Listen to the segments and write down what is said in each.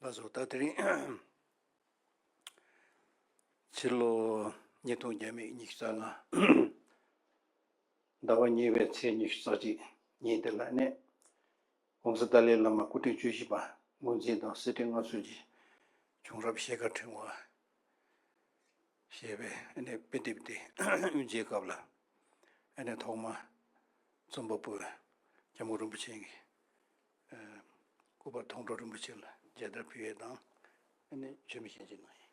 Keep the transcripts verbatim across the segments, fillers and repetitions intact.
ལགས་སོ། ད་དེ་རིང་ཕྱི་ལོ་ཉིས་སྟོང་ཉི་ཤུ་རྩ་ལྔ། ཟླ་བ་གཉིས་པའི་ཚེས་ཉི་ཤུ་རྩ་གཅིག་ཉིན་དེ་ལ་ནས། ༸གོང་ས་ཏཱ་ལའི་བླ་མ་སྐུ་ཕྲེང་བཅུ་བཞི་པ་ངོས་འཛིན་དང་གསེར་ཕྲེང་མངའ་གསོལ་གྱི་བྱུང་རབས་ཤེལ་དཀར་ཕྲེང་བ་ཞེས་པའི་ཨ་ནི་དཔེ་དེབ་དེ་དབུ་འབྱེད་སྐབས་ལ། ཨ་ནི་ཐོག་མ་རྩོམ་པ་པོ་སྐྱབས་མགོན་རིན་པོ་ཆེ་གི་ཨ་སྐུ་པར་མཐོང་གྲོལ་རིན་པོ་ཆེ་ལ་མཇལ་དར་ཕུལ་ཡས་དང་། ཨ་ནི་མཆོད་མེ་སྤྱན་འབུལ་གནང་ཡས།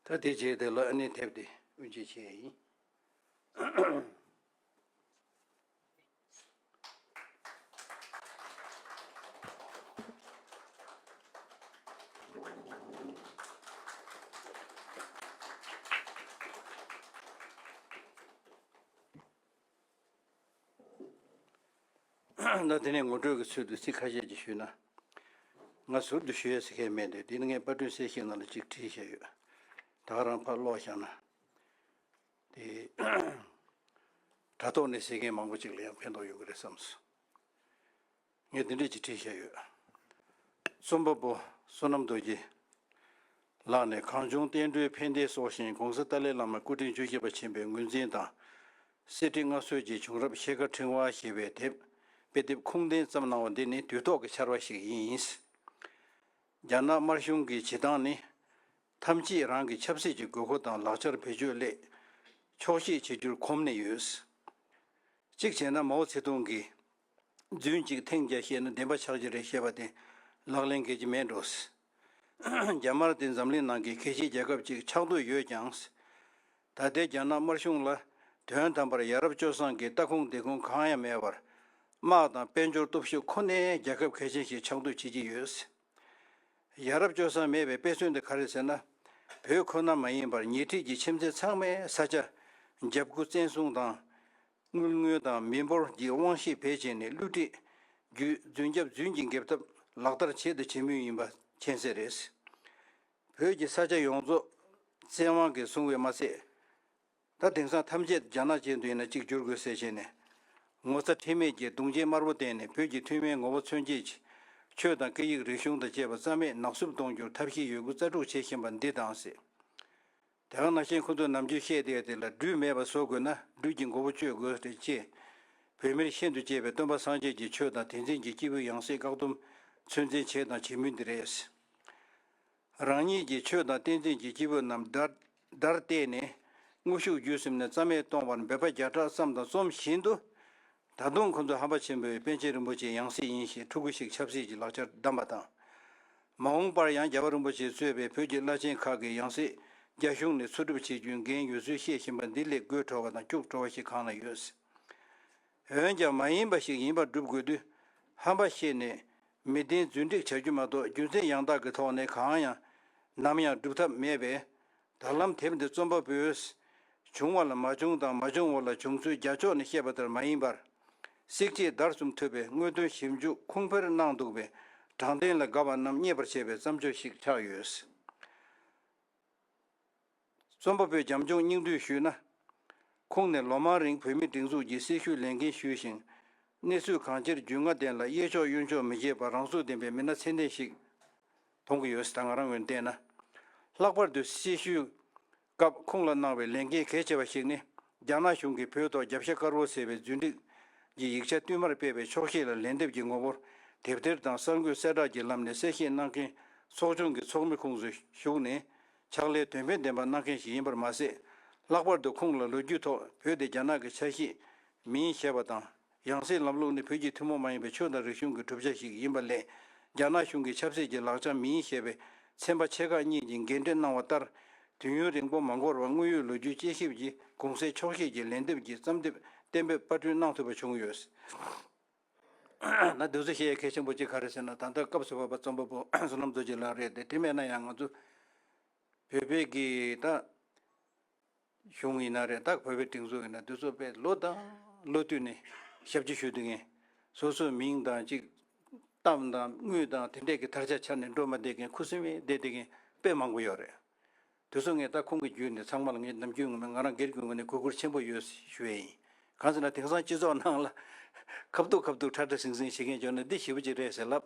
ད་དེ་རྗེས་དེ་ལ་ཨ་ནི་དེབ་དེ་དབུ་འབྱེད་བྱས་ཡིན། ད་དེ་ནས་ངོ་སྤྲོད་ཀྱི་ཚུལ་དུ་ཚིག་ཁ་ཤས་ཅིག་ཞུས་ན། ང་ཟུར་དུ་ཞུ་ཡས་ཟེར་མཁན་མེད་དེ། འདི་ནི་ངས་པར་སྐྲུན་གསལ་བཤད་ནང་ལ་ཅིག་བྲིས་བཞག་ཡོད། ད་ག་རང་ཕར་ཀློག་བཞག་ན། དེ་དྲ་ཐོག་ནས་གཟིགས་མཁན་མང་པོ་ཅིག་ལ་ཡང་ཕན་ཐོགས་ཡོང་གི་རེད་བསམས་སོང་། ངས་འདི་འདྲས་ཅིག་བྲིས་བཞག་ཡོད། རྩོམ་པ་པོ་བསོད་ནམས་རྡོ་རྗེ་ལགས་ནས་གངས་ལྗོངས་བསྟན་འགྲོའི་ཕན་བདེ་སྲོག་ཤིང་༸གོང་ས་ཏཱ་ལའི་བླ་མ་སྐུ་ཕྲེང་བཅུ་བཞི་པ་ཆེན་པོའི་ངོས་འཛིན་དང་། གསེར་ཕྲེང་མངའ་གསོལ་གྱི་བྱུང་རབས་ཤེལ་དཀར་ཕྲེང་བ་ཞེས་པའི་དེབ། དཔེ་དེབ་ཁུངས་ལྡན་བརྩམས་གནང་བ་འདི་ནི་དུས་ཐོག་གི་ཆར་བ་ཞིག་ཡིན། རྒྱ་ནག་དམར་གཞུང་གི་བྱེད་སྟངས་ནི། ཐམས་ཅད་རང་གི་ཆབ་སྲིད་ཀྱི་དགོས་མཁོ་དང་ལག་ཆར་བེད་སྤྱོད་སླད། ཆོག་ཤེས་བྱེད་རྒྱུར་གོམས་ནས་ཡོད། གཅིག་བྱས་ན་མའོ་ཙེ་ཏུང་གིས། རྫུན་གཅིག་ཐེངས་བརྒྱ་བཤད་ན་བདེན་པ་ཆགས་ཀྱི་རེད་ཞེས་པ་དེ་ལག་ལེན་འགེལ་གྱི་མེད་འགྲོ། རྒྱ་དམར་དེ་འཛམ་གླིང་ནང་གི་གལ་ཆེའི་རྒྱལ་ཁབ་ཅིག་ཆགས་འདོད་ཡོད་ཀྱང་། ད་ལྟའི་རྒྱ་ནག་དམར་གཞུང་ལ་དོན་དམ་པར་ཡ་རབས་སྤྱོད་བཟང་གི་ལྟ་ཁུངས་འདེད་ཁུངས་གང་ཡང་མེད་པར། དམག་དང་དཔལ་འབྱོར་སྟོབས་ཤུགས་ཁོ་ནའི་རྒྱལ་ཁབ་གལ་ཆེན་ཞིག་ཆགས་འདོད་བྱེད་ཀྱི་ཡོད། ཡ་རབས་སྤྱོད་བཟང་མེད་པའི་དཔེ་མཚོན་དེ་ག་རེ་ཟེར་ན། བོད་ཁོ་ན་མ་ཡིན་པར་ཉེ་འཁྲིས་ཀྱི་ཁྱིམ་མཚེས་ཚང་མས་ས་ཆ་རྒྱབ་དགུ་བཙན་བཟུང་དང་། དངུལ་དངོས་དང་མི་འབོར་གྱི་དབང་ཤེད་བེད་སྤྱད་ནས་བསླུ་བྲིད་བརྒྱུད་རྫུན་རྒྱབ་རྫུན་གྱི་འགེབས་ཐབས་ལག་བསྟར་བྱས་དང་བྱེད་མུས་ཡིན་པ་མཁྱེན་གསལ་རེད། བོད་ཀྱི་ས་ཆ་ཡོངས་རྫོགས་བཙན་དབང་གིས་བཟུང་བས་མ་ཚད། ད་དེང་སང་ཐམས་ཅད་རྒྱ་ནག་ཅན་དུ་ཡིན་ན་གཅིག་གྱུར་དགོས་ཟེར་བྱས་ནས། ངོ་ཚ་ཁྲེལ་མེད་ཀྱིས་གདུང་བྱེད་དམར་པོ་བསྟན་ནས་བོད་ཀྱི་ཐུན་མིན་ངོ་བོ་མཚོན་བྱེད་ཀྱི་ཆོས་དང་སྐད་ཡིག་རིག་གཞུང་དང་བཅས་པ་རྩ་མེད་ནག་བསུབ་གཏོང་རྒྱུར་ཐབས་ཤེས་ཡོད་རྒུ་རྩལ་སྤྲུགས་བྱེད་བཞིན་པ་འདི་དང་ཟེར། དེ་ག་ནང་བཞིན་ཁོ་ཚོས་ནམ་རྒྱུན་བཤད་བསྡད་དེ་ལ་སྦྲུལ་མེད་པ་བཟོ་དགོས་ན་སྦྲུལ་གྱི་མགོ་བོ་གཅོད་དགོས་རེད་ཅེས། བོད་མིར་ཤིན་ཏུ་གཅེས་པའི་སྟོན་པ་སངས་རྒྱས་ཀྱི་ཆོས་དང་དེ་འཛིན་གྱི་སྐྱེས་བུ་ཡང་སྲིད་བཀག་སྡོམ་ཚོད་འཛིན་བྱས་དང་བྱེད་མུས་འདི་རེད། རང་ཉིད་ཀྱི་ཆོས་དང་བསྟན་འཛིན་གྱི་སྐྱེས་བུ་རྣམས་བརྡར་བརྡར་བལྟས་ནས་དངོས་ཤུགས་བརྒྱུད་གསུམ་ནས་རྩ་མེད་གཏོང་བར་འབད་པ་བརྒྱ་ཕྲག་བརྩམས་དང་རྩོམ་བཞིན་དུ། ད་དུང་ཁོ་ཚོ་ཧམ་པ་ཆེན་པོས་པཎ་ཆེན་རིན་པོ་ཆེ་ཡང་སྲིད་ཡིན་ཞེས་ཕྲུ་གུ་ཞིག་ཆབ་སྲིད་ཀྱི་ལག་ཆར་བདམས་པ་དང་། མ་འོངས་པར་ཡང་རྒྱལ་བ་རིན་པོ་ཆེས་གཙོས་པའི་བོད་ཀྱི་བླ་ཆེན་ཁག་གིས་ཡང་སྲིད་རྒྱ་གཞུང་ནས་འཚོལ་སྒྲུབ་བྱེད་རྒྱུའི་འགན་ཡོད་ཚུལ་བཤད་བཞིན་པ་འདི་ལས་དགོད་བྲོ་བ་དང་སྐྱུག་བྲོ་བ་ཞིག་གང་ལ་ཡོད། འོན་ཀྱང་མ་ཡིན་པ་ཞིག་ཡིན་པར་སྒྲུབ་དགོས་དུས། ཧམ་པ་བཤད་ནས་མི་བདེན་རྫུན་སྒྲིག་བྱ་རྒྱུ་མ་གཏོགས་རྒྱུ་མཚན་ཡང་དག་གི་ཐོག་ནས་གང་ཡང་ནམ་ཡང་སྒྲུབ་ཐབས་མེད་པས། ད་ལམ་དེབ་འདི་རྩོམ་པ་པོས། བྱུང་བ་ལ་མ་བྱུང་དང་མ་བྱུང་བ་ལ་བྱུང་ཚུལ་རྒྱ་ཕྱོགས་ནས་བཤད་པ་ལྟར་མ་ཡིན་པར། བསྲེག་བཅད་བརྡར་གསུམ་ཐུབ་པའི་དངོས་དོན་ཞིབ་འཇུག་ཁུངས་འཕེར་གནང་འདུག་པས་དྲང་བདེན་ལ་དགའ་བ་རྣམས་མཉེས་པར་བྱེད་པའི་བརྩམས་ཆོས་ཤིག་ཆགས་ཡོད། རྩོམ་པ་པོས་རྒྱབ་ལྗོངས་སྙིང་བསྡུས་ཞུས་ན། ཁོང་ནས་ལོ་མང་རིང་བོད་མིའི་སྒྲིག་འཛུགས་ཀྱི་སྲི་ཞུའི་ལས་འགན་ཞུས་ཤིང་། གནས་ཚུལ་གང་ཅིར་རྒྱུས་མངའ་ལྡན་ལ་གཡས་ཕྱོགས་གཡོན་ཕྱོགས་མི་བྱེད་པར་རང་ཚུགས་ལྡན་པའི་མི་སྣ་ཚད་ལྡན་ཞིག་མཐོང་གི་ཡོད་ཟེར། ད་ང་རང་ངོས་ནས་བལྟས་ན། ལྷག་པར་དུ་སྲི་ཞུའི་སྐབས་ཁོང་ལ་གནང་བའི་ལས་འགན་གལ་ཆེ་བ་ཞིག་ནི། རྒྱ་ནག་གཞུང་གིས་བོད་ཐོག་རྒྱབ་ཤ་དཀར་པོ་ཟེར་བའི་རྫུན་སྒྲིག་གི་ཡིག་ཆ་བསྟུད་མར་སྤེལ་བའི་ཆོག་ཤེས་ལ་ལན་འདེབས་ཀྱི་ངོ་བོར་དེབ་ཐེར་དང་གསར་འགོད་གསལ་བསྒྲགས་ཀྱི་ལམ་ནས་གསལ་བཤད་གནང་མཁན་ཚོགས་ཆུང་གི་ཚོགས་མི་ཁོངས་སུ་ཞུགས་ནས་ཕྱག་ལས་དོན་ཕན་ལྡན་པ་གནང་མཁན་ཞིག་ཡིན་པར་མ་ཟད། ལྷག་པར་དུ་ཁོང་ལ་ལོ་རྒྱུས་ཐོག་བོད་དེ་རྒྱ་ནག་གི་ཆ་ཤས་མིན་ཞེས་པ་དང་། ཡང་སྲིད་ལམ་ལུགས་ནི་བོད་ཀྱི་ཐུན་མོང་མ་ཡིན་པའི་ཆོས་དང་རིག་གཞུང་གི་གྲུབ་ཆ་ཞིག་ཡིན་པ་ལས། རྒྱ་ནག་གཞུང་གི་ཆབ་སྲིད་ཀྱི་ལག་ཆ་མིན་ཞེས་པའི་ཚན་པ་ཆེ་ཁག་གཉིས་ཀྱིས་འགན་འཁྲི་གནང་བ་ལྟར། དུས་ཡུན་རིང་པོ་མ་འགོར་བར་དངོས་ཡོད་ལོ་རྒྱུས་དཔྱད་ཞིབ་ཀྱིས་གུང་སེང་ཆོག་ཤེས་ཀྱི་ལན་འདེབས་ཀྱི་གཏམ་དེབ་གཏན་འབེབས་པར་སྐྲུན་གནང་ཐུབ་པ་བྱུང་ཡོད། ན་འདི་ཚོ་བཤད་ཡ་གལ་ཆེན་པོ་གཅིག་ག་རེ་ཟེར་ན། ད་ལྟ་སྐབས་སུ་བབས་པ་རྩོམ་པ་པོ་བསོད་ནམས་རྡོ་རྗེ་ལགས་རེད་དེ། དེ་མེད་ན་ཡང་ང་ཚོ་བོད་པའི་གི་ད་གཞུང་ཡིན་ན་རེད། ད་བོད་པའི་སྒྲིག་འཛུགས་ཡིན་ན། འདི་ཚོ་དཔེ་ལོ་དང་ལོ་བསྟུད་ནས་ཞབས་ཕྱི་ཞུ་བསྡད་མཁན། སོ་སོའི་མིང་དང་ཅིག་གཏམ་དང་དངུལ་དང་དེ་འདྲས་ཀྱི་དར་ཆ་འཕྱར་ནས་འགྲོ་མ་བསྡད་མཁན། ཁུ་སིམ་མེར་བསྡད་བསྡད་མཁན་དཔེ་མང་པོ་ཡོད་རེད། དེ་ཚོ་ངས་ད་ཁོང་གི་བརྒྱུད་ནས་ཚང་མ་ལ་ངས་ནམ་རྒྱུན་ངོ་མ་ང་རང་སྒེར་གྱི་ངོས་ནས་གུས་བཀུར་ཆེན་པོ་ཡོད་ཞུ་ཡས་ཡིན། གང་ཟེར་ན་དེང་སང་སྤྱི་ཚོགས་ནང་ལ་ཁ་བཏུག་ཁ་བཏུག་ཁྲ་ཁྲ་ཟིང་ཟིང་བྱེད་མཁན་བྱུང་ན་འདི་ཞེ་པོ་ཅིག་རེད་ཟེར་ལབ།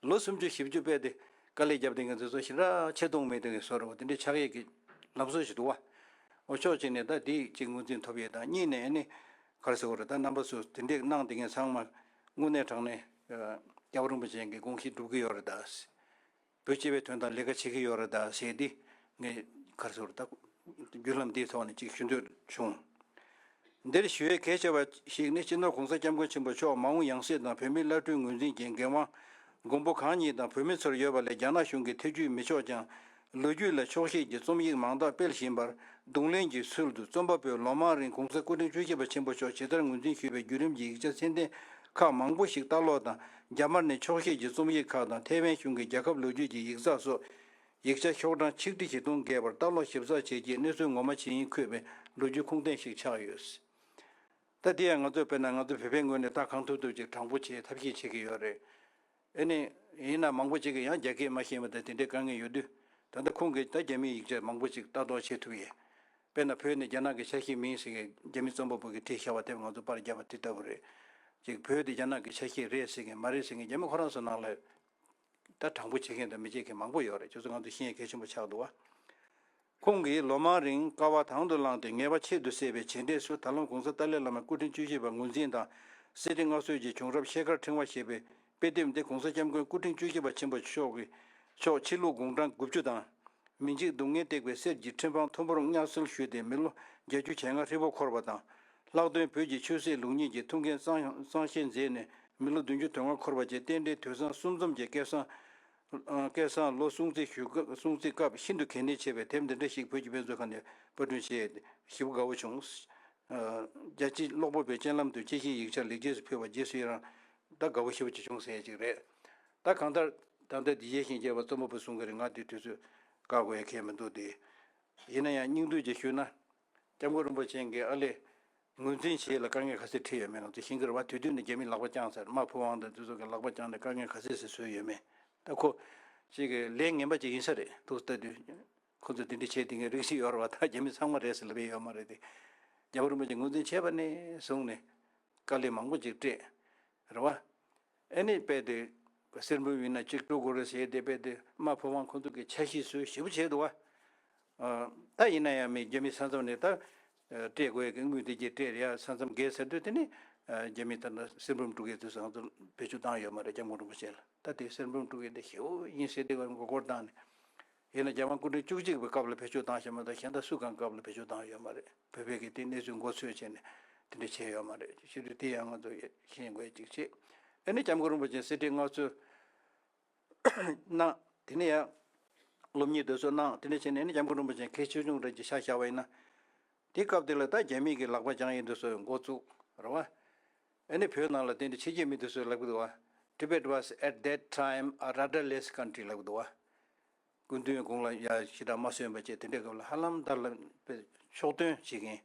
ལོ་སུམ་ཅུ་བཞི་བཅུ་སྤེལ་ཏེ་དཀའ་ལས་བརྒྱབ་བསྡད་མཁན་ཚོ་ཚོ་ཞེ་དྲག་ཆེ་མཐོང་མེད་མཁན་བཟོ་འདྲ་བོ་དེ་འདྲའི་ཆགས་ཡས་ཀྱི་ལམ་སྲོལ་ཞིག་འདུག་བ། འོ་ཕྱོགས་གཅིག་ནས་ད་འདི་གཅིག་ངོས་འཛིན་ཐོབ་ཡས་དང་། གཉིས་ནས་ཨ་ནི་ག་རེ་ཟེར་དགོས་རེད། ད་རྣམ་པ་ཚོ་དེ་འདྲས་གནང་བསྡད་མཁན་ཚང་མ་དངོས་གནས་དྲང་གནས་རྒྱལ་བ་རིན་པོ་ཆེ་གི་དགོངས་གཞི་སྒྲུབ་ཀྱི་ཡོད་རེད་ད། བོད་སྤྱི་པའི་དོན་དག་ལས་ཀ་བྱེད་ཀྱི་ཡོད་རེད་ད་ཟེར་ཏེ་ངས་ག་རེ་ཟེར་དགོས་རེད། ད་བརྒྱུད་ལམ་འདིའི་ཐོག་ནས་ཅིག་ཞུ་འདོད་བྱུང་། འདིར་ཞུ་ཡས་གལ་ཆེ་བ་ཞིག་ནི། སྤྱི་ནོར་༸གོང་ས་༸སྐྱབས་མགོན་ཆེན་པོ་མཆོག་མ་འོངས་ཡང་སྲིད་དང་བོད་མིའི་བླ་སྤྲུལ་ངོས་འཛིན་གྱི་འགན་དབང་མགོན་པོ་གང་ཉིད་དང་བོད་མི་ཚོར་ཡོད་པ་ལས། རྒྱ་ནག་གཞུང་གིས་ཐེ་བྱུས་མི་ཆོག་ཀྱང་། ལོ་རྒྱུས་ལ་ཆོག་ཤེས་ཀྱི་རྩོམ་ཡིག་མང་དག་སྤེལ་བཞིན་པར་གདོང་ལེན་གྱི་ཚུལ་དུ། རྩོམ་པ་པོས་ལོ་མང་རིང་༸གོང་ས་སྐུ་ཕྲེང་བཅུ་བཞི་པ་ཆེན་པོ་མཆོག་ཇི་ལྟར་ངོས་འཛིན་ཞུས་པའི་བརྒྱུད་རིམ་གྱི་ཡིག་ཆ་ཚད་ལྡན་ཁག་མང་པོ་ཞིག་ལྟ་ཀློག་དང་། རྒྱ་དམར་ནས་ཆོག་ཤེས་ཀྱི་རྩོམ་ཡིག་ཁག་དང་། ཐའེ་ཝན་གཞུང་གི་རྒྱལ་ཁབ་ལོ་རྒྱུས་ཀྱི་ཡིག་ཚགས་སོགས། ཡིག་ཆ་ཤོག་གྲངས་ཆིག་ཁྲི་བཞི་སྟོང་བརྒལ་བར་ལྟ་ཀློག་ཞིབ་ཚགས་བྱས་རྗེས། གནས་ཚུལ་ངོ་མ་ཇི་ཡིན་འཁོད་པའི་ལོ་རྒྱུས་ཁུངས་ལྡན་ཞིག་ཆགས་ཡོད། ད་འདི་ཡང་ང་ཚོ་དཔེར་ན་ང་ཚོ་བོད་པའི་ངོས་ནས་ད་གང་ཐུབ་ཐུབ་ཅིག་དྲང་པོ་བྱེད་ཐབས་ཤེས་བྱེད་ཀྱི་ཡོད་རེད། ཨེ་ནི་ཡིན་ན་མང་པོ་ཅིག་གིས་ཡང་རྒྱ་སྐད་མ་ཤེས་པ་དང་དེ་འདྲའི་དཀའ་ངལ་ཡོད་དུས། ད་ལྟ་ཁོང་གིས་ད་རྒྱ་མིའི་ཡིག་ཆ་མང་པོ་ཅིག་ལྟ་རྟོག་བྱེད་ཐུབ་ཡས། དཔེར་ན་བོད་ནི་རྒྱ་ནག་གི་ཆ་ཤས་མིན་ཟེར་མཁན་རྒྱ་མི་རྩོམ་པ་པོ་གིས་བྲིས་བཞག་པ་དེ་ང་ཚོ་པར་བརྒྱབ་པ་དེ་ལྟ་བུ་རེད། ཅིག་བོད་དེ་རྒྱ་ནག་གི་ཆ་ཤས་རེད་ཟེར་མཁན་མ་རེད་ཟེར་མཁན་རྒྱ་མི་ཁོ་རང་ཚོ་ནང་ལ་ད་དྲང་པོ་བྱེད་མཁན་དང་མི་བྱེད་མཁན་མང་པོ་ཡོད་རེད། ཁྱོད་ཚོ་ང་ཚོ་ཤེས་ཡས་གལ་ཆེན་པོ་ཆགས་འདུག་བ། ཁོང་གིས་ལོ་མང་རིང་དཀའ་བ་དང་དུ་བླངས་ཏེ་ངེས་པ་ཆེད་དུ་བསྲེས་པའི་བྱས་འབྲས་སུ། ད་ལམ་༸གོང་ས་ཏཱ་ལའི་བླ་མ་སྐུ་ཕྲེང་བཅུ་བཞི་པ་ངོས་འཛིན་དང་། གསེར་ཁྲི་མངའ་གསོལ་གྱི་བྱུང་རབས་ཤེལ་དཀར་ཕྲེང་བ་ཞེས་པའི་དཔེ་དེབ་འདི་༸གོང་ས་༸སྐྱབས་མགོན་སྐུ་ཕྲེང་བཅུ་བཞི་པ་ཆེན་པོ་མཆོག་གི་མཆོག་ཕྱི་ལུགས་དགུང་གྲངས་དགུ་བཅུ་དང་། མི་འཇིགས་སྡུག་བསྔལ་བཏེགས་པའི་གསེར་གྱི་ཁྲི་འཕང་མཐོན་པོར་མངའ་གསོལ་ཞུས་ཏེ་མི་ལོ་བརྒྱད་ཅུ་གྱ་ལྔ་ཧྲིལ་པོ་འཁོར་བ་དང་། ལྷག་དོན་བོད་ཀྱི་ཆོས་སྲིད་ལུགས་གཉིས་ཀྱི་ཐུགས་འགན་གཙང་གཙང་བཞེས་མཛད་ནས་མི་ལོ་བདུན་ཅུ་དོན་ལྔ་འཁོར་བ་བཅས་རྟེན་འབྲེལ་དུས་བཟང་གསུམ་འཛོམས་ཀྱི་སྐལ་བཟང་། སྐལ་བཟང་ལོ་སྲུང་བརྩི་ཞུ་སྐབས། སྲུང་བརྩི་སྐབས་ཤིན་ཏུ་གལ་གནད་ཆེ་བའི་དེབ་འདི་འདྲ་ཞིག་བོད་ཀྱི་དཔེ་མཛོད་ཁང་ནས་པར་སྐྲུན་བྱས་ཞེ་པོ་དགའ་བོ་བྱུང་། རྒྱ་ཆེའི་ཀློག་པ་པོའི་སྤྱན་ལམ་དུ་དཔྱད་གཞིའི་ཡིག་ཆ་ལེགས་སྐྱེས་སུ་ཕུལ་བ་རྗེས་སུ་ཡི་རང་ད་དགའ་བོ་ཞེ་པོ་ཅིག་བྱུང་ཟེར་ཡ་ཅིག་རེད། ད་གང་ལྟར་ད་ལྟ་འདི་ཡེ་ཤེས་རྒྱལ་བ་རྩོམ་པ་པོ་གསུང་གི་རེད། ང་འདི་དུས་ཚོད་བཀག་དགོས་ཡ་གལ་མི་འདུག་སྟེ། ཡིན་ན་ཡང་སྙིང་བསྡུས་ཅིག་ཞུས་ན། སྐྱབས་མགོན་རིན་པོ་ཆེ་གིས་ཨ་ལས་ངོས་འཛིན་བྱེད་ལ་དཀའ་ངལ་ག་ཚད་འཕྲད་ཡོད་མེད་ང་ཚོ་ཤེས་ཀྱི་རེད་བ། དུས་དུས་ནས་རྒྱ་མིས་ལག་པ་བརྐྱངས་ཚར། དམར་ཕུ་དབང་དང་དེ་ཚོ་གིས་ལག་པ་བརྐྱངས་ནས་དཀའ་ངལ་ག་ཚད་ཟིག་བཟོས་ཡོད་མེད། ད་ཁོ་ཅིག་གི་ལས་ངན་པ་ཅིག་ཡིན་ས་རེད་འདུག་ལྟ་དུས། ཁོ་ཚོ་དེ་འདྲ་བྱས་དེ་ངས་རིགས་ཤིག་ཡོད་རེད་བ། ད་རྒྱ་མི་ཚང་མ་རེད་ཟེར་ལབ་ཡས་ཡོད་མ་རེད་དེ། རྒྱལ་བ་རིན་པོ་ཆེ་ངོས་འཛིན་བྱས་པ་ནས་བཟུང་ནས་དཀའ་ལས་མང་པོ་ཅིག་སྤྲད་རེད་བ། ཨ་ནི་དཔེ་དེ་གསེར་འབུམ་ཡིན་ན་གཅིག་སྤྲོད་དགོས་རེད་ཟེར་ཏེ། དཔེ་དེ་དམར་ཕུ་དབང་ཁོ་ཚོ་གི་ཆ་ཤས་བཟོས་ཞེ་པོ་བྱས་འདུག་བ། ཨ། ད་ཡིན་ན་ཡང་མི་རྒྱ་མི་ས་མཚམས་ནས་ད་སྤྲད་དགོས་ཡ་གི་དངུལ་དེ་གྱད་སྤྲད་རེད་ཡ། ས་མཚམས་བརྒལ་ཚར་དུས་དེ་ནི་རྒྱ་མི་ད་ལྟ་གསེར་འབུམ་དཀྲུག་ཡ་དེ་ཚོ་ང་ཚོ་བེད་སྤྱོད་བཏང་ཡོད་མ་རེད། སྐྱབས་མགོན་རིན་པོ་ཆེ་ལ་ད་དེ་གསེར་འབུམ་དཀྲུག་ཡ་དེ་ཞེ་པོ་ཡིན་ཟེར་དེ་ག་མགོ་སྐོར་བཏང་ནས། ཡིན་ན་རྒྱལ་དབང་སྐུ་ཕྲེང་བཅུ་གཅིག་པའི་སྐབས་ལ་བེད་སྤྱོད་བཏང་ཤེས་མ་གཏོགས་གཞན་དག་སུ་གང་སྐབས་ལ་བེད་སྤྱོད་བཏང་ཡོད་མ་རེད། བོད་པའི་གི་དེ་གནས་ཚུལ་མགོ་ཚོས་བྱས་ནས་དེ་འདྲ་བྱས་ཡོད་མ་རེད། ཕྱི་དྲོ་དེ་ཡང་ང་ཚོ་ཤེས་དགོས་ཅིག་བྱེད། ཨ་ནི་སྐྱབས་མགོན་རིན་པོ་ཆེ་གསེར་ཁྲི་མངའ་གསོལ་གནང་། དེ་ནས་ཡང་སློབ་གཉེར་དེ་ཚོ་གནང་། དེ་འདྲ་བྱས་ནས་ཨ་ནི་སྐྱབས་མགོན་རིན་པོ་ཆེ་གལ་ཆེ་ཆུང་འདྲ་ཅིག་ཆ་བཞག་པ་ཡིན་ན། དེ་སྐབས་དེ་ལ་ད་རྒྱ་མི་གི་ལག་པ་བརྐྱང་ཡས་དེ་ཚོ་འགོ་བཙུགས་རེད་བ། ཨ་ནི་བོད་ནང་ལ་དེ་འདྲ་ཕྱི་རྒྱལ་མི་དེ་ཚོས་ལབ་གི་འདུག་བ། Tibet was at that time a rudderless country ལབ་གི་འདུག་བ། སྐུ་མདུན་དགུང་ལ་ཡ་ཞེ་དྲག་མ་གསོན་པ་བྱས། དེ་འདྲའི་སྐབས་ལ་ཧ་ལམ་ད་ལ་དཔེ་ཕྱོགས་སྟོན་བྱེད་མཁན་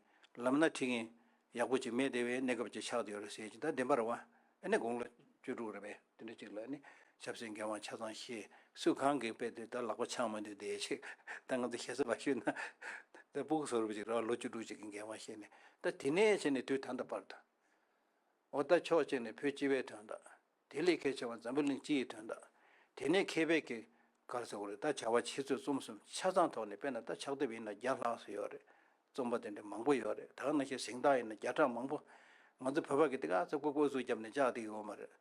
ལམ་སྣ་ཁྲིད་མཁན་ཡག་པོ་ཅིག་མེད་བསྡད་པའི་གནས་སྐབས་ཅིག་ཆགས་བསྡད་ཡོད་རེད་ཟེར་གྱི། ད་བདེན་པ་རེད་བ། ཨ་ནི་དགུང་ལོ་བཅུ་དྲུག་རེད་པས། དེ་འདྲ་ཅིག་ལ་ཨ་ནི་ཆབ་སྲིད་འགན་དབང་ཆ་ཚང་བཞེས། སུ་གང་གིས་དཔེ་དེ་ད་ལག་པ་འཆང་མ་འདུག་བསྡད་ཅིག་ད་ང་ཚོ་ཞེ་ས་མ་ཞུས་ན་ད་སྤུ་གུ་བཟོ་འདྲ་པོ་ཅིག་རེད་བ། ལོ་བཅུ་དྲུག་ཅིག་གི་འགན་དབང་བཞེས་ནས། ད་དེ་ནས་བྱས་ནས་དུས་ད་ལྟ་བར་དུ། འོ་ད་ཕྱོགས་གཅིག་ནས་བོད་སྤྱི་པའི་དོན་དག་དེ་ལས་གལ་ཆེ་བ་འཛམ་བུ་གླིང་སྤྱི་ཡི་དོན་དག་དེ་ནས་མཁས་པའི་གི་ག་རེ་ཟེར་དགོས་རེད། ད་བྱ་བ་ཆེ་ཚོད་རྩོམ་གསུམ་ཆ་ཚང་ཐོག་ནས། དཔེར་ན་ད་ཕྱག་དེབ་ཡིན་ན་བརྒྱ་ལྷག་ཙམ་ཡོད་རེད། རྩོམ་པ་དེ་འདྲ་མང་པོ་ཡོད་རེད། ད་ག་ནང་བཞིན་གཟེངས་རྟགས་ཡིན་ན་བརྒྱ་ཕྲག་མང་པོ། ང་ཚོ་བོད་པ་གི་དེ་ག་ཚོད་ལྐུགས་ལྐུགས་བཟོས་བརྒྱབ་ནས་བཅག་བསྡད་ཡོད་མ་རེད།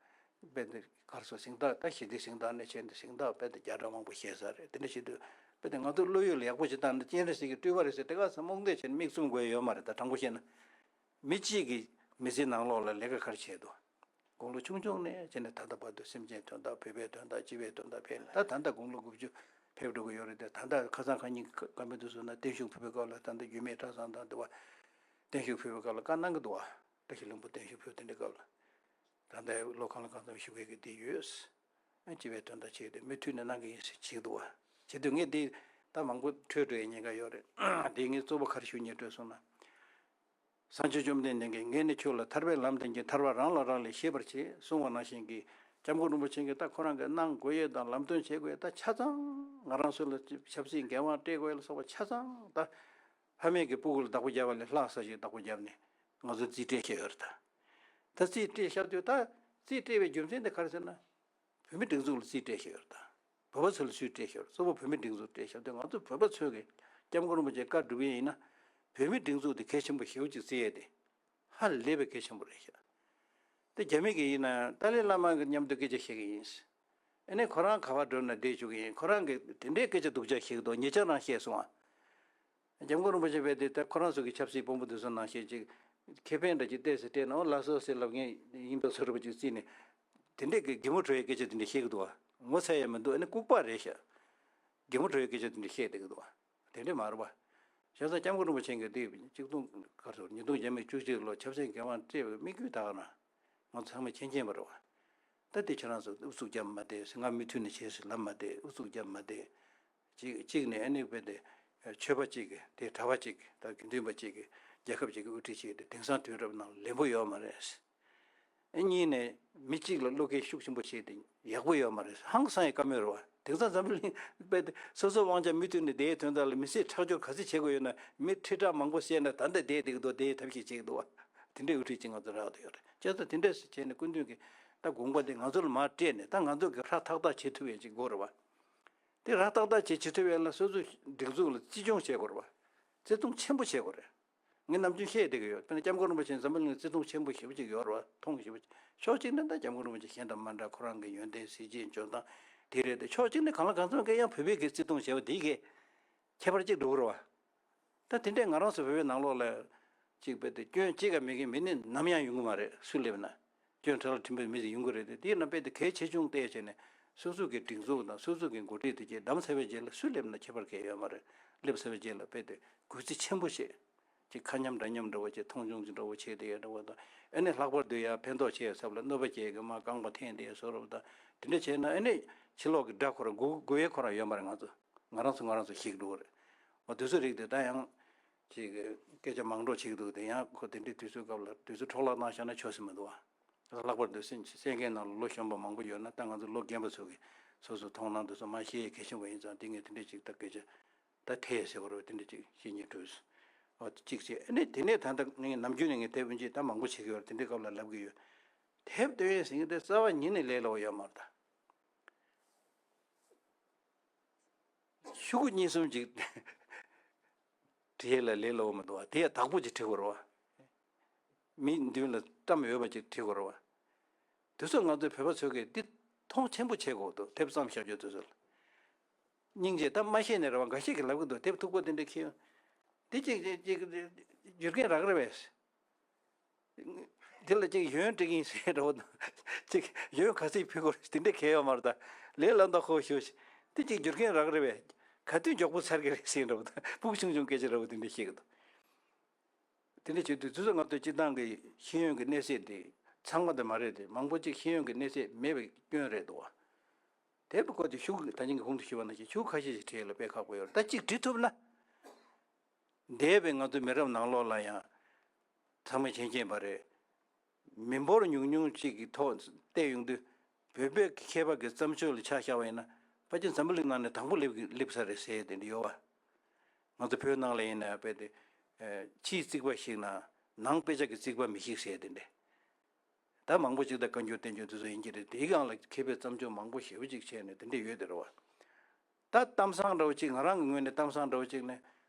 དཔེ་འདི་ག་རེ་ཟེར། གཟེངས་རྟགས་ད་ཞི་བདེ་གཟེངས་རྟགས་ནས་བྱས་ནས་གཟེངས་རྟགས་དཔེ་འདི་བརྒྱ་ཕྲག་མང་པོ་བཞེས་ས་རེད། དེ་འདྲ་བྱེད་དུས་དཔེ་འདི་ང་ཚོ་བློ་ཡུལ་ལ་ཡག་པོ་ཞིག་བཏང་ན། སྤྱན་རས་གཟིགས་ཀྱི་སྤྲུལ་པ་རེད་ཟེར་དེ་ག་ཚོད་རྨོངས་དད་བྱས་ནས་མིག་བཙུམ་དགོས་ཡ་ཡོད་མ་རེད། ད་དྲང་པོ་བཤད་ན། མི་གཅིག་གིས་མི་ཚེ་ནང་ལོགས་ལ་ལས་ཀ་ག་རེ་བྱས་འདུག་དགུང་ལོ་ཆུང་ཆུང་ནས་བྱས་ནས་ད་ལྟ་བར་དུ་སེམས་ཅན་དོན་དག་བོད་པའི་དོན་དག་སྤྱི་པའི་དོན་དག་ཕེབས་ནས། ད་ད་ལྟ་དགུང་ལོ་དགུ་བཅུ་ ཕེབས་འགྲོ་གི་ཡོད་རེད་དེ། ད་ལྟ་ཁ་སང་ཁ་ཉིན་བཀའ་མོལ་དུ་སོང་ན་བརྟན་བཞུགས་ཕུལ་བའི་སྐབས་ལ། ད་ལྟ་རྒྱུད་སྨད་གྲྭ་ཚང་དང་འདི་བ་བརྟན་བཞུགས་ཕུལ་བའི་སྐབས་ལ་བཀའ་གནང་གི་འདུག་བ། བཀྲ་ཤིས་ལྷུན་པོ་བརྟན་བཞུགས་ཕུལ་དེ་འདྲའི་སྐབས་ལ། ད་ལྟའི་ལོ་གང་ལ་གང་འཚམ་བཞུགས་མཁན་གྱི་དེ་ཡོད། ཨ་སྤྱི་བའི་དོན་དག་བྱས་ཏེ་མུ་མཐུད་ནས་གནང་གི་ཡིན་ཟེར་བྱེད་འདུག་བ། བྱེད་དུས་ངས་འདི་ད་མང་པོ་འཕྲོས་འགྲོ་ཡའི་ཉེན་ཁ་ཡོད་རེད། དེ་ངས་གཙོ་བོ་ག་རེ་ཞུ་སྙིང་འདོད་སོང་ན། སངས་རྒྱས་བཅོམ་ལྡན་འདས་ཀྱིས་ངས་ནི་ཁྱོད་ལ་ཐར་པའི་ལམ་བསྟན་གྱི། ཐར་པ་རང་ལ་རག་ལས་ཤེས་པར་བྱེད་གསུངས་པ་ནང་བཞིན་གྱི། སྐྱབས་མགོན་རིན་པོ་ཆེ་གིས་ད་ཁོ་རང་གིས་གནང་དགོས་ཡས་དང་ལམ་སྟོན་བྱེད་དགོས་ཡས་ད་ཆ་ཚང་ང་རང་ཚོ་ལ་ཆབ་སྲིད་འགན་དབང་སྤྲད་དགོས་ཡས་ལ་སོགས་པ་ཆ་ཚང་ད་ཕ་མེས་ཀྱི་སྤུ་གུ་ལ་བདག་པོ་བརྒྱབ་པ་ལས་ལྷག་ས་ཞིག་བདག་པོ་བརྒྱབ་ནས་ང་ཚོ་རྩིས་སྤྲད་བཞག་ཡོད་རེད་ད། ད་རྩིས་སྤྲད་བཞག་དུས་ད་རྩིས་སྤྲད་པའི་རྒྱུ་མཚན་དེ་ག་རེ་ཟེར་ན། བོད་མིའི་སྒྲིག་འཛུགས་ལ་རྩིས་སྤྲད་བཞག་ཡོད་རེད་ད། བོད་པ་ཚོ་ལ་སུས་སྤྲད་བཞག་ཡོད་རེད། གཙོ་བོ་བོད་མིའི་སྒྲིག་འཛུགས་སྤྲད་བཞག་དུས་ང་ཚོ་བོད་པ་ཚོས་ཀྱི་སྐྱབས་མགོན་རིན་པོ་ཆེ་བཀའ་སྒྲུབ་ཡས་ཡིན་ན། བོད་མིའི་སྒྲིག་འཛུགས་དེ་གལ་ཆེན་པོ་ཞེ་པོ་ཅིག་བརྩི་ཡས་དེ་ཧ་ལས་པའི་གལ་ཆེན་པོ་རེད་ཤག། དེ་རྒྱ་མི་གི་ཡིན་ན་ཏཱ་ལའི་བླ་མ་གི་མཉམ་དུ་སྐད་ཆ་བཤད་གི་ཡིན། ཨ་ནི་ཁོ་རང་ག་པར་འགྲོ་ན་བསྡད་བཅུག་གི་ཡིན། ཁོ་རང་གི་དེ་འདྲའི་སྐད་ཆ་སྡུག་ཅག་བཤད་གི་འདུག། ཉེ་ཆར་རང་བཤད་སོང་ཨ། སྐྱབས་མགོན་རིན་པོ་ཆེ་བས་དེ་ལྟར་ཁོ་རང་ཚོ་གི་ཆབ་སྲིད་དཔོན་པོ་དེ་ཚོ་ནང་བཞིན་ཅིག་ཁེ་ཕན་འདྲ་ཅིག་བལྟས་ཟེར་སྤྲད་ན། འོ་ལགས་སོ་ཟེར་ལབ་མཁན་ཡིན་པའི་བཟོ་འདྲ་པོ་ཅིག་བརྩིས་ནས། དེ་འདྲས་ཀྱི་གད་མོ་བྲོ་བའི་སྐད་ཆ་དེ་འདྲས་བཤད་ཀྱི་འདུག་བ། ངོ་ཚ་ཡ་མི་འདུག། ཨ་ནི་ལྐུགས་པ་རེད་ཤག། གད་མོ་བྲོ་བའི་སྐད་ཆ་དེ་འདྲས་བཤད་བསྡད་ཀྱི་འདུག་བ། དེ་འདྲས་མ་རེད་བ། བྱས་ཙང་སྐྱབས་མགོན་རིན་པོ་ཆེ་གིས་དེ་གཅིག་སྟོང་ག་རེ་ཟེར། ཉིས་སྟོང་བརྒྱ་མེད་བཅུ་གཅིག་ལོ་ཆབ་སྲིད་འགན་དབང་སྤྲད་པའི་དམིགས་ཡུལ་ད་ག་རང་ང་ཚོ་ཚང་མས་མཁྱེན་མཁྱེན་པ་རེད་བ། ད་དེ་ཁྱེད་རང་ཚོ་ཨུ་ཚུགས་རྒྱབ་མ་བསྡད་ཟེར། ང་མུ་མཐུད་ནས་བྱེད་ཟེར་ལབ་མ་བསྡད། ཨུ་ཚུགས་རྒྱབ་མ་བསྡད། གཅིག་གཅིག་ནས་ཨ་ནི་རྦད་དེ་ཆོས་པ་གཅིག་གིས་དེ་གྲྭ་པ་གཅིག་གིས་ད་དགེ་འདུན་པ་གཅིག་གིས་རྒྱལ་ཁབ་ཅིག་གི་དབུ་ཁྲིད་བྱས་ཏེ་དེང་སང་དུས་རབས་ནང་ལེགས་པོ་ཡོད་མ་རེད། ཨ་གཉིས་ནས་མི་གཅིག་ལ་བློ་འགེལ་ཤུགས་ཆེན་པོ་བྱས་ཏེ་ཡག་པོ་ཡོད་མ་རེད། ཧང་སང་ཡི་བཀའ་མོལ་རེད་བ། དེང་སང་འཛམ་བུ་གླིང་རྦད་དེ་སོ་སོ་དབང་ཆ་མུ་མཐུད་ནས་བསྡད་དོན་དག་ལ་མི་ཚེ་ཁྲག་སྦྱོར་ག་ཚོད་བྱེད་དགོས་ཡོད་ན། མི་ཁྲི་ཕྲག་མང་པོ་བཤད་ན་ད་ལྟ་བསྡད་བསྡད་ཀྱི་འདུག། བསྡད་ཐབས་ཤེས་བྱེད་ཀྱི་འདུག་བ། དེ་འདྲའི་དབུ་ཁྲིད་ཅིག་ང་ཚོ་རག་བསྡད་ཡོད་རེད། བྱས་ཙང་དེ་འདྲས་བྱས་ནས་སྐུ་མདུན་གྱིས་ད་དགོངས་པ་དེ་ང་ཚོ་ལ་མར་སྤྲད་ནས་ད་ང་ཚོ་གི་ཧྲ་ཐག་ཐག་བྱེད་ཐུབ་ཡས་ཅིག་དགོས་རེད་བ། དེ་ར་ཏག་ཏག་ཅིག་བྱེད་ཐུབ་ཡས་ལ་སོ་སོའི་སྒྲིག་འཛུགས་ལ་བརྩི་སྲུང་བྱེད་དགོས་རེད་བ། བརྩི་མཐོང་ཆེན་པོ་བྱེད་དགོས་རེད། ངས་ནམ་རྒྱུན་བཤད་བསྡད་ཀྱི་ཡོད། དཔེར་ན་སྐྱབས་མགོན་རིན་པོ་ཆེ་འཛམ་བུ་གླིང་བརྩི་མཐོང་ཆེན་པོ་ཞེ་པོ་ཅིག་ཡོད་རེད་བ། མཐོང་ཞེ་པོ་ཅིག། ཕྱོགས་གཅིག་ནས་ད་སྐྱབས་མགོན་རིན་པོ་ཆེ་གཞན་དང་མ་འདྲ། ཁོ་རང་གི་ཡོན་ཏན་གཟི་བརྗིད་འཇོན་ཐང་དེ་རེད་དེ། ཕྱོགས་གཅིག་ནས་གང་ལ་གང་འཚམ་གྱི་ཡང་བོད་པའི་གི་བརྩི་མཐོང་བྱས་པ་དེ་གས་ཁྱད་པར་ཅིག་འགྲོ་གི་རེད་བ། ད་དེ་འདྲས་ང་རང་ཚོ་བོད་པའི་ནང་ལོགས་ལ་ཅིག་རྦད་དེ་སྐྱོན་གཅིག་ཀ་མེད་མཁན་མི་ནི་ནམ་ཡང་ཡོང་གི་མ་རེད། སུ་སླེབས་ན། སྐྱོན་བྲལ་ལ་དྲན་པའི་མི་ཟིག་ཡོང་གི་རེད་དེ། དེས་ན་རྦད་དེ་གལ་ཆེ་ཆུང་བལྟས་བྱས་ནས་སོ་སོ་གི་སྒྲིག་འཛུགས་དང་སོ་སོ་གི་འགོ་ཁྲིད་དེ་གྱད་བདམས་ཚར་བའི་རྗེས་ལ་སུ་སླེབས་ན་ཁྱད་པར་གང་ཡང་ཡོད་མ་རེད། སླེབས་ཚར་བའི་རྗེས་ལ་རྦད་དེ་གུས་བརྩི་ཆེན་པོ་བྱེད། ཅིག་ཁ་མཉམ་འདྲ་མཉམ་འདྲ་བོ་བྱེད། མཐོང་ཆུང་ཅིག་འདྲ་བོ་བྱེད་དེ་ཡ་འདྲ་བོ་དང་། ཨ་ནི་ལྷག་པར་དུ་ཡ་ཕན་ཐོགས་ཆེ་ཡ་ཚབ་ལ་གནོད་པ་སྐྱེལ་གི་མ་རྐང་པ་འཐེན་དེ་ཡ་བཟོ་འདྲ་བོ་དང་། དེ་འདྲ་བྱས་ན་ཨ་ནི་ཕྱི་ལོགས་ཀྱི་དགྲ་ཁོ་རང་མགོ་མགོ་བའི་ཁོ་རང་ཡོད་མ་རེད། ང་ཚོ་ང་རང་ཚོ་ང་རང་ཚོ་ཞིག་འགྲོ་གི་རེད། འོ་དེ་ཚོ་རིགས་དེ་ད་ཡང་ཅིག་སྐད་ཆ་མང་འགྲོ་བྱེད་ཀྱི་འདུག། དེ་ཡང་ཁོ་དེ་འདྲའི་དུས་ཚོད་སྐབས་ལ་དུས་ཚོད་འཕྲོ་བརླག་གནང་བཞག་ན་ཆོག་ས་མི་འདུག་ཨ། ལྷག་པར་དུ་སེམས་སེམས་ཁའི་ནང་ལ་ལོ་གཞོན་པ་མང་པོ་ཡོད་ན། ད་ང་ཚོ་ལོ་རྒན་པ་ཚོ་གིས་སོ་སོའི་མཐོང་སྣང་དེ་ཚོ་མར་བཤད་ཡས་གལ་ཆེན་པོ་ཡིན་ཙང་། དེ་ངས་དེ་འདྲའི་ཅིག་ད་སྐད་ཆ་ད་ཐལ་ཟེར་བ་རེད། དེ་འདྲ་ཅིག་བཤད་སྙིང་འདོད། འོ་གཅིག་བྱས། ཨ་ནི་དེ་ནས་ད་ལྟ་ངས་ནམ་རྒྱུན་ནས་ངས་དེབ་དབུ་འབྱེད་ད་མང་པོ་བྱེད་ཀྱི་ཡོད་རེད། དེ་འདྲའི་སྐབས་ལ་ལབ་ཀྱི་ཡོད། དེབ་འདོན་ཡས་ཟེར་མཁན་དེ་རྩ་བ་ཉིད་ནས་ལས་སླ་བོ་ཡོད་མ་རེད་ད། ཤོག་གུ་གཉིས་གསུམ་ཅིག་བྲིས་ཡས་ལ་ལས་སླ་བོ་མི་འདུག་བ། དེ་ཡང་དག་པོ་ཅིག་བྲིས་དགོས་རེད་བ། མི་མདུན་ལ་བཀྲམ་ཡོད་པ་ཅིག་བྲིས་དགོས་རེད་བ། དེ་ཚོ་ང་ཚོའི་བོད་པ་ཚོས་ཀྱིས་འདི་མཐོང་ཆེན་པོ་བྱེད་དགོས་འདུག། དེབ་བརྩམས་བཞག་རྒྱུ་དེ་ཚོ་ལ། སྙིང་རྗེ་ད་མ་ཤེས་ནས་རེད་བ། འགའ་ཤས་ཀྱིས་ལབ་ཀྱི་འདུག། དེབ་མཐུག་པོ་དེ་འདྲ་ཁྱེར་ཡོང་། འདི་ཅིག་ཅིག་ཅིག་བསྒྱུར་མཁན་རག་གི་རེད་པས། དེ་ལ་ཅིག་ཡོན་སྤྲད་ཀྱི་ཡིན་ཟེར་འདྲ་བོ་དང་། ཅིག་ཡོན་ག་ཚོད་ཕུལ་དགོས་རེད་དེ་འདྲ་གང་ཡང་ཡོད་མ་རེད་ད། ལས་སླ་མདོག་ཁ་པོ་ཞེ་པོ་ཞིག། དེ་ཅིག་བསྒྱུར་མཁན་རག་གི་རེད་པས། ག་དུས་མགྱོགས་པོ་ཚར་གི་རེད་ཟེར་འདྲ་བོ་དང་། སྤུ་གུ་ཆུང་ཆུང་སྐད་ཆ་འདྲ་བོ་དེ་འདྲ་བཤད་ཀྱི་འདུག། དེ་འདྲ་བྱེད་དུས་དུས་ཚོད་ང་ཚོའི་སྤྱི་བཏང་གི་ཤེས་ཡོན་གྱི་གནས་ཚད་དེ་ཚང་མ་དེ་མ་རེད་དེ། མང་པོ་ཅིག་ཤེས་ཡོན་གྱི་གནས་ཚད་མེད་པའི་སྐྱོན་རེད་འདུག་བ། དེ་བས་ཁོ་དེ་ཤོག་གུ་ད་ཉིན་གྱི་གོང་དུ་ཞུས་པ་ནང་བཞིན་ཤོག་གུ་ཁ་ཤས་ཤིག་བྲིས་ལ་དཔེ་ཁག་པོ་ཡོད་རེད། ད་གཅིག་བྲིས་ཐུབ་ན། འདས་པའི་ང་ཚོའི་མི་རབས་ནང་ལོགས་ལ་ཡང་ཚང་མས་མཁྱེན་མཁྱེན་པ་རེད། མི་འབོར་ཉུང་ཉུང་ཅིག་གི་ཐོག་བལྟས་ཡོང་དུས། བོད་པའི་མཁས་པ་གི་བརྩམས་ཆོས་ལ་ཆ་བཞག་པ་ཡིན་ན། ཕལ་ཆེར་འཛམ་བུ་གླིང་ནང་ནས་དང་པོ་སླེབས་ཀྱི་སླེབས་ས་རེད་ཟེར་དེ་འདྲ་ཡོད་བ། ང་ཚོ་བོད་ནང་ལ་ཡིན་ན་རྦད་དེ། ཨ་ཕྱིའི་རྩིག་པ་ཞིག་ན་ནང་དཔེ་ཆ་གི་རྩིག་པ་མི་ཞིག་ཟེར་དེ་འདྲ། ད་མང་པོ་ཞིག་ད་བཀའ་འགྱུར་བསྟན་འགྱུར་དེ་ཚོ་ཡིན་གྱི་རེད། དེའི་སྒང་ལ་མཁས་པའི་བརྩམས་ཆོས་མང་པོ་ཞེ་པོ་ཅིག་བྱས་ནས་དེ་འདྲ་ཡོད་དེ་རེད་བ། ད་གཏམ་བཟང་འདྲ་བོ་ཅིག། ང་རང་གི་ངོས་ནས་གཏམ་བཟང་འདྲ་བོ་ཅིག་ནི།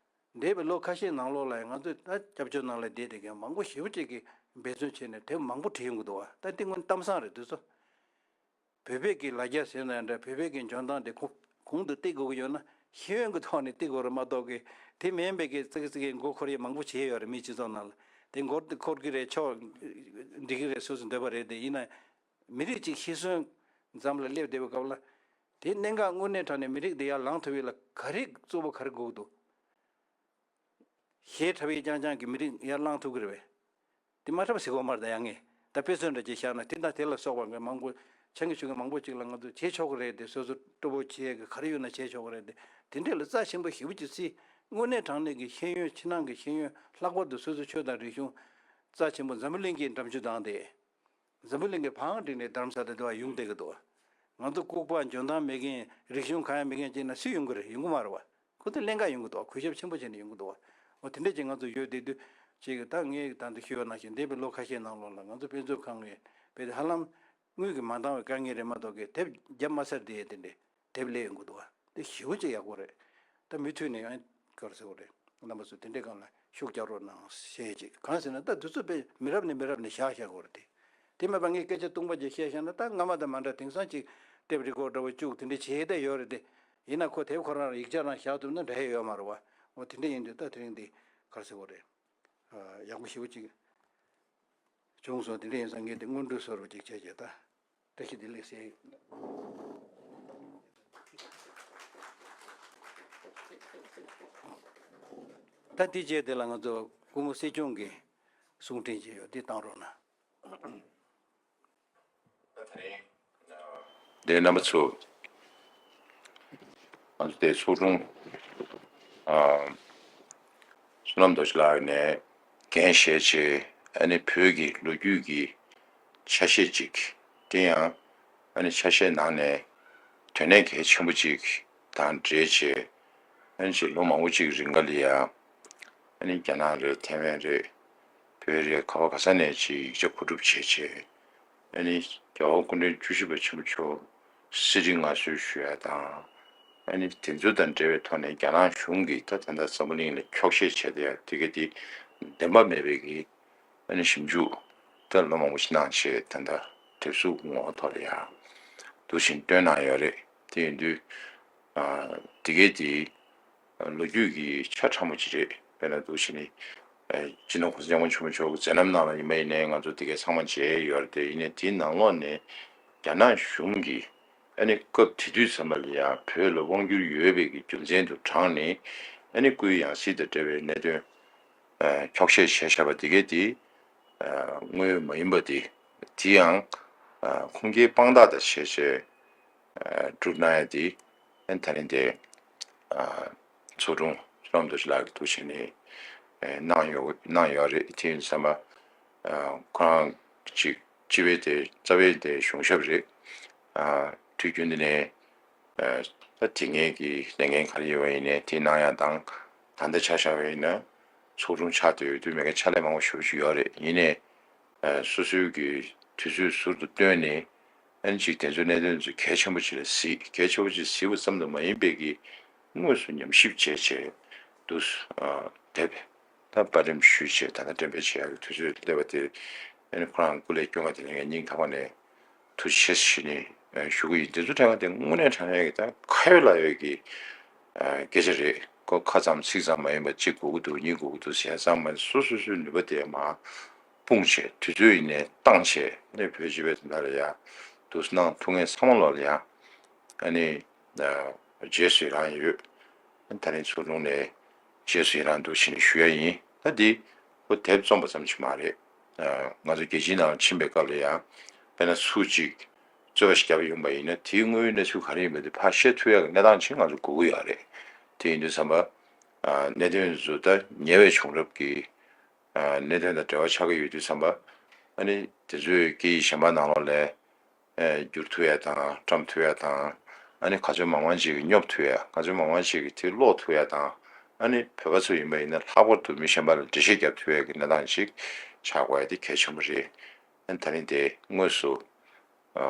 འདས་པའི་ལོ་ཁ་ཤས་ནང་ལོགས་ལ་ཡང་ང་ཚོས་ད་སྐྱབས་བཅོལ་ནང་ལ་བསྡད་བསྡད་མཁན་མང་པོ་ཞེ་པོ་ཅིག་གིས་འབད་བརྩོན་བྱས་ནས་དེབ་མང་པོ་བྲིས་ཡོང་གི་འདུག་བ། ད་འདི་སྔོན་གཏམ་བཟང་རེད་འདུག་སོ། བོད་པའི་གི་ལ་རྒྱ་ཟེར་ན་འདྲ། བོད་པའི་གི་འཇོན་ཐང་དེ་གོང་གོང་དུ་བཏེག་དགོས་ཀྱི་ཡོད་ན་ཤེས་ཡོན་གྱི་ཐོག་ནས་བཏེག་དགོས་རེད་མ་གཏོགས་གི། དེ་མིན་པའི་གི་ཙིག་ཙིག་གི་མགོ་འཁོར་ཡས་མང་པོ་བྱས་ཡོད་རེད། མིའི་སྤྱི་ཚོགས་ནང་ལ་དེ་མགོ་འཁོར་གི་རེད། ཆོག་འགྲིག་གི་རེད། སོ་སོ་འདོད་པ་རེད། དེ་ཡིན་ན་མི་རིགས་གཅིག་ཤི་གསོན་མཚམས་ལ་སླེབས་བསྡད་པའི་སྐབས་ལ། དེ་གནད་འགག་དངོས་གནས་དྲང་གནས་མི་རིགས་དེ་ཡར་ལངས་ཐུབ་ཡས་ལ་ག་རེ་གཙོ་བོ་ག་རེ་དགོས་འདུག་གཞས་འཁྲབ་ཡས་རྐྱང་རྐྱང་གིས་མི་རིགས་ཡར་ལངས་ཐུབ་ཀྱི་རེད་པས། དེ་མ་འཁྲབ་ཟེར་གྱི་ཡོད་མ་རེད་ད་ཡང་ངས། ད་དཔེ་མཚོན་འདྲ་ཅིག་བཞག་ན་དེ་དང་དེ་ལ་སོགས་པ་གི་མང་པོ་ཆང་གི་ཆུ་གི་མང་པོ་ཅིག་ལ་ང་ཚོ་བྱེད་ཆོག་གི་རེད་དེ། སོ་སོ་སྤྲོ་པོ་བྱེད་ཡས་གི་ག་རེ་ཡོད་ན་བྱེད་ཆོག་གི་རེད་དེ། དེ་འདྲས་ལ་རྩ་ཆེན་པོ་ཞེ་པོ་ཅིག་བརྩི། དངོས་གནས་དྲང་གནས་ཀྱི་ཤེས་ཡོན་ཕྱི་ནང་གི་ཤེས་ཡོན་ལྷག་པར་དུ་སོ་སོའི་ཆོས་དང་རིག་གཞུང་རྩ་ཆེན་པོ་འཛམ་བུ་གླིང་གི་འགྲམ་ཆུ་དང་དེ། འཛམ་བུ་གླིང་གི་བང་བསྒྲིགས་ནས་རྡ་རམ་ས་ལ་དེ་བ་ཡོང་བསྡད་ཀྱི་འདུག་ང་ཚོ་ལྐུགས་པ་འཇོན་ཐང་མེད་མཁན་རིག་གཞུང་གང་ཡང་མེད་མཁན་ཅིག་ན་སུ་ཡོང་གི་རེད། ཡོང་གི་མ་རེད་བ། ཁོ་ཚོ་ཀླན་ཀ་ཡོང་གི་འདུག་གུས་ཞབས་ཆེན་པོ་བྱས་ནས་ཡོང་གི་འདུག་འོ་དེ་འདྲས་ཀྱི་ང་ཚོ་ཡོད་བསྡད་དུས་ཅིག་ད་ངས་ད་ལྟ་ཞུས་པ་ནང་བཞིན་འདས་པའི་ལོ་ཁ་ཤས་ནང་ལོགས་ལ་ང་ཚོ་དཔེ་མཛོད་ཁང་གི་བས་དེ་ཧ་ལམ་དངུལ་གྱིས་མ་འདང་བའི་དཀའ་ངལ་རེད་མ་གཏོགས་ཀྱི་དེབ་བརྒྱབ་མ་ཚར་དེ་དེ་འདྲས། དེབ་ལས་ཡོང་གི་འདུག་བ། དེ་ཞེ་པོ་ཅིག་ཡག་པོ་རེད། ད་མུ་མཐུད་ནས་ཡང་ག་རེ་ཟེར་དགོས་རེད། རྣམ་པ་ཚོ་དེ་འདྲའི་སྒང་ལ་ཤུགས་རྒྱག་རོགས་གནང་ཞེས་ཅིག་གང་ཟེར་ན་ད་དུས་ཚོད་དཔེ་མི་རབས་ནས་མི་རབས་ནས་བཞག་བཞག་དགོས་རེད་དེ། དེ་མེད་པ་ངས་སྐད་ཆ་སྟོང་པ་ཅིག་བཤད་བཞག་ན་ད་སྔ་མ་དང་མ་འདྲ། དེང་སང་ཅིག་ཊེབ་རི་ཀོཌ་འདྲ་བོ་བཅུག་དེ་འདྲ་བྱས་བསྡད་ཡོད་རེད་དེ། ཡིན་ན་ཁོ་དེབ་ཁོ་རང་ལ་ཡིག་ཆ་རང་བཞག་ཐུབ་ན་འདྲ་ཡས་ཡོད་མ་རེད་བ། འོ་དེ་འདྲ་ཡིན་དུས་ད་དེ་རིང་འདི་ག་རེ་ཟེར་དགོས་རེད། ཡག་པོ་ཞེ་པོ་ཅིག་བྱུང་སོང་། དེ་འདྲ་ཡིན་ཙང་ངས་དེ་སྔོན་འགྲོའི་བཟོ་འདྲ་ཅིག་བྱས་བྱས་ད། བཀྲ་ཤིས་བདེ་ལེགས་ཟེར། ད་དེ་རྗེས་དེ་ལ་ང་ཚོ་སྐུ་ངོ་སྲིད་སྐྱོང་གིས་གསུང་འཕྲིན་བྱས་ཡོད། དེ་བཏང་རོགས་གནང་། དེ་རྣམ་པ་ཚོ། ང་ཚོ་དེ་ཚོགས་དྲུང་། ཨ། བསོད་ནམས་རྡོ་རྗེ་ལགས་ནས་འགན་བཞེས་བྱས། ཨ་ནི་བོད་ཀྱི་ལོ་རྒྱུས་ཀྱི་ཆ་ཤས་ཅིག་དེ་ཡང་ཨ་ནི་ཆ་ཤས་ནང་ནས་དོན་གནད་གལ་ཆེན་པོ་ཅིག་དང་འབྲེལ་བྱས། ཨ་ནི་ཅིག་ལོ་མང་པོ་ཅིག་རིང་ག་ལ་ཡ། ཨ་ནི་རྒྱ་ནག་རེད། ཐའེ་ཝན་རེད། བོད་རེད། ག་བ་ག་ས་ནས་ཅིག་ཡིག་ཆ་མཁོ་སྒྲུབ་བྱས་བྱས། ཨ་ནི་རྒྱལ་བ་སྐུ་ཕྲེང་བཅུ་བཞི་པ་ཆེན་པོ་མཆོག་གསེར་ཁྲི་མངའ་གསོལ་ཞུ་ཡ་དང་། ཨ་ནི་དེ་ཚོ་དང་འབྲེལ་བའི་ཐོག་ནས་རྒྱ་ནག་གཞུང་གིས་ད་ད་ལྟ་འཛམ་བུ་གླིང་ལ་འཁྱོག་བཤད་བྱས་བསྡད་ཡ་དེ་ག་དེ་བདེན་པ་མེད་པའི་གི་ཨ་ནི་ཞིབ་འཇུག་ད་ལོ་མང་པོ་ཞིག་གནང་བྱས། ད་ལྟ་དེབ་གཟུགས་ངོ་བོ་ཐོག་ལ་ཡ་འདུག་བཞིན་བཏོན་གནང་ཡོད་རེད། དེ་ཡིན་དུས་ཨ་དེ་ག་དེ་ལོ་རྒྱུས་ཀྱི་ཆ་ཕྲ་མོ་ཅིག་རེད། དཔེར་ན་འདུག་བྱས་ནས་ཨ་སྤྱི་ནོར་གོང་ས་སྐྱབས་མགོན་ཆེན་པོ་མཆོག་གི་མཛད་རྣམ་ནང་ལ་ཡིན་པ་ཡིན་ནའི་ང་ཚོ་དེ་ག་ཚང་མ་མཇལ་ཡོད་རེད་དེ། ཡིན་ནའི་དེའི་ནང་ལོགས་ནས་རྒྱ་ནག་གཞུང་གིས་ཨ་ནི་སྐབས་དེ་དུས་ཙམ་པ་ལ་ཡང་བོད་ལ་དབང་བསྒྱུར་ཡོད་པའི་གི་རྒྱུ་མཚན་དུ་དྲངས་ནས། ཨ་ནི་སྐུའི་ཡང་སྲིད་དང་འབྲེལ་བའི་གནད་དོན་ཨ་འཁྱོག་བཤད་བྱས་བཞག་པ་དེ་གས་དེ་ཨ་དངོས་ཡོད་མ་ཡིན་པ་དེ། དེ་ཡང་ཨ་ཁུངས་སྐྱེལ་དཔང་རྟགས་དང་བྱས་བྱས་ཨ་སྒྲུབ་གནང་ཡ་དེ། ཨ་ནི་ད་རིང་དེ་ཨ་ཚོགས་དྲུང་བསོད་ནམས་རྡོ་རྗེ་ལགས་ཀྱིས་འདུག་བྱས་ནས་ཨ་གནང་ཡོད་གནང་ཡོད་རེད། དེ་ཡིན་དུས་ཙམ་པ་ཨ་ཁོ་རང་ཅིག་སྤྱི་པའི་དེ་རྩ་བའི་དེ་གཞུང་ཞབས་རེད། ཨ་དུས་རྒྱུན་དུ་ནས་ཨ་ད་དེ་སྔའི་གི་ལས་འགན་ག་རེ་ཡོད་པ་ཡིན་ནའི་དེ་གནང་ཡ་དང་། ད་ལྟ་ཆ་བཞག་པ་ཡིན་ན་ཚོགས་དྲུང་ཆགས་བསྡད་ཡོད་དུས་མེད་མཁན་ཕྱག་ལས་མང་པོ་ཞེ་པོ་ཅིག་ཡོད་རེད། ཡིན་ནའི་ཨ་སོ་སོའི་གི་དུས་ཚོད་ཟུར་དུ་བཏོན་ནས། ཨ་ནི་ཅིག་དེ་ཚོའི་གནད་དོན་ཚོ་གལ་ཆེན་པོ་ཅིག་ལ་གཟིགས། གལ་ཆེན་པོ་ཅིག་གཟིགས་པ་ཙམ་དུ་མ་ཡིན་པའི་གི་དངོས་སུ་ཉམས་ཞིབ་བྱས་བྱས་འདུག་ཨ་དེབ་ད་པར་འགྲེམས་ཞུས་བྱས་ད་ལྟ་འགྲེམས་སྤེལ་བྱེད་ཡག་གི་དུས་ཚོད་སླེབས་པ་དེ། ཨ་ནི་ཁོ་རང་སྐུ་ལས་སྐྱོན་པ་དེ་ལ་ངས་སྙིང་ཐག་པ་ནས་ཐུགས་རྗེ་ཆེ་ཞུས་ནས་ཨ་ཞུ་གི་ཡིན། དེ་ཚོ་དྲན་པ་དེ་དངོས་གནས་དྲང་གནས་ཀྱི་ད་ཁ་ཡོད་ལག་ཡོད་ཀྱི་ཨ་སྐད་ཆ་རེད། ཁོ་ཁ་ཙམ་ཚིག་ཙམ་མ་ཡིན་པ་གཅིག་དགོས་ཀྱི་འདུག་གཉིས་དགོས་ཀྱི་འདུག་ཟེར་ཙམ་མ་ཡིན། སོ་སོ་སོའི་ནུས་པ་དེ་མར་སྤུངས་བྱས། དུས་ཚོད་ཡིན་ནའི་བཏང་བྱས། ཨ་ནི་བོད་སྤྱི་པའི་དོན་དག་ལ་ཡ་འདུག་གནང་ཐུབ་མཁན་ཚང་མ་ལོག་ལ་ཡ་ཨ་ནི་ཨ་རྗེས་སུ་ཡི་རང་ཡོད། ཨ་ནི་ད་རིང་ཚོགས་དྲུང་ནས་རྗེས་སུ་ཡི་རང་འདུག་བྱས་ནས་ཞུ་ཡ་ཡིན། ད་འདི་ཁོ་དེབ་རྩོམ་པ་ཙམ་ཞིག་མ་རེད། ཨ་ང་ཚོ་རྒྱལ་སྤྱིའི་ནང་ཕྱིན་པའི་སྐབས་ལ་ཡ་དཔེར་ན་སུ་གཅིག་རྩོད་པ་ཞིག་བརྒྱབ་ཡོང་པ་ཡིན་ན་དེའི་དངོས་ཡོད་གནས་ཚུལ་ག་རེ་ཡིན་པ་དེ་ཕར་བཤད་ཐུབ་ཡ་གི་གནས་སྟངས་ཅིག་ང་ཚོ་དགོས་ཀྱི་ཡོད་རེད། དེ་ཡིན་དུས་ཙམ་པ་ཨ་གནད་དོན་ཚོ་ད་ཉེ་བའི་བྱུང་རབས་ཀྱི་ཨ་གནད་དོན་དང་འབྲེལ་བ་ཆགས་ཀྱི་ཡོད་དུས་ཙམ་པ། ཨ་ནི་དེ་ཚོའི་སྐད་ཡིག་གཞན་པ་ནང་ལོགས་ལ་ཨ་བསྒྱུར་ཐུབ་ཡ་དང་བཀྲམ་ཐུབ་ཡ་དང་། ཨ་ནི་ག་ཚོད་མང་མང་ཅིག་གིས་སྙོབ་ཐུབ་ཡ། ག་ཚོད་མང་མང་ཅིག་གིས་དེ་ཀློག་ཐུབ་ཡ་དང་། ཨ་ནི་བོད་པ་ཚོ་ཡིན་པ་ཡིན་ན་ལྷག་པར་དུ་མི་གཞན་པ་ལ་འགྲེལ་བཤད་རྒྱབ་ཐུབ་ཡ་གི་གནས་སྟངས་ཤིག་ཆགས་དགོས་ཡ་དེ་གལ་ཆེན་པོ་རེད། ཨ་ནི་ད་རིང་དེ་དངོས་སུ་ཨ་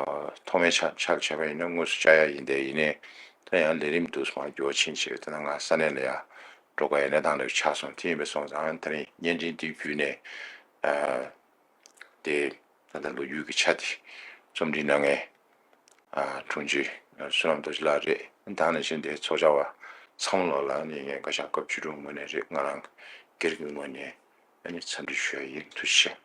ཐོག་མའི་ཆ་ཆ་ལ་བྱས་པ་ཡིན་ན་དངོས་སུ་བཅར་ཡ་ཡིན། དེ་ཡིན་ནའི་ད་ཡང་ལས་རིམ་འདུག་སེ་མར་འགྱུར་བ་ཕྱིན་བྱས། ད་ང་ས་གནས་ལ་ཡ་འགྲོ་དགོས་ཡ་གནས་སྟངས་ལ་ཆགས་སོང་། དེ་ཡིན་པ་སོང་ཙང་ད་རིང་བརྙན་འཕྲིན་འདི་བརྒྱུད་ནས་ཨ་དེ་ད་ལྟ་ལོ་རྒྱུས་ཀྱི་ཆ་དེ་རྩོམ་སྒྲིག་གནང་མཁན་ཨ་དྲུང་ཆེ་བསོད་ནམས་རྡོ་རྗེ་ལགས་རེད། ད་ནང་བཞིན་དེ་ཚོགས་བཅར་བ་ཚང་མ་ལོག་ལ་ནི་ངས་བཀའ་ཤག་སྐབས་བཅུ་དྲུག་ངོས་ནས་རེད། ང་རང་སྒེར་གྱི་ངོས་ནས་ཨ་ནི་འཚམས་འདྲི་ཞུ་ཡ་ཡིན། ཐུགས་རྗེ་ཆེ།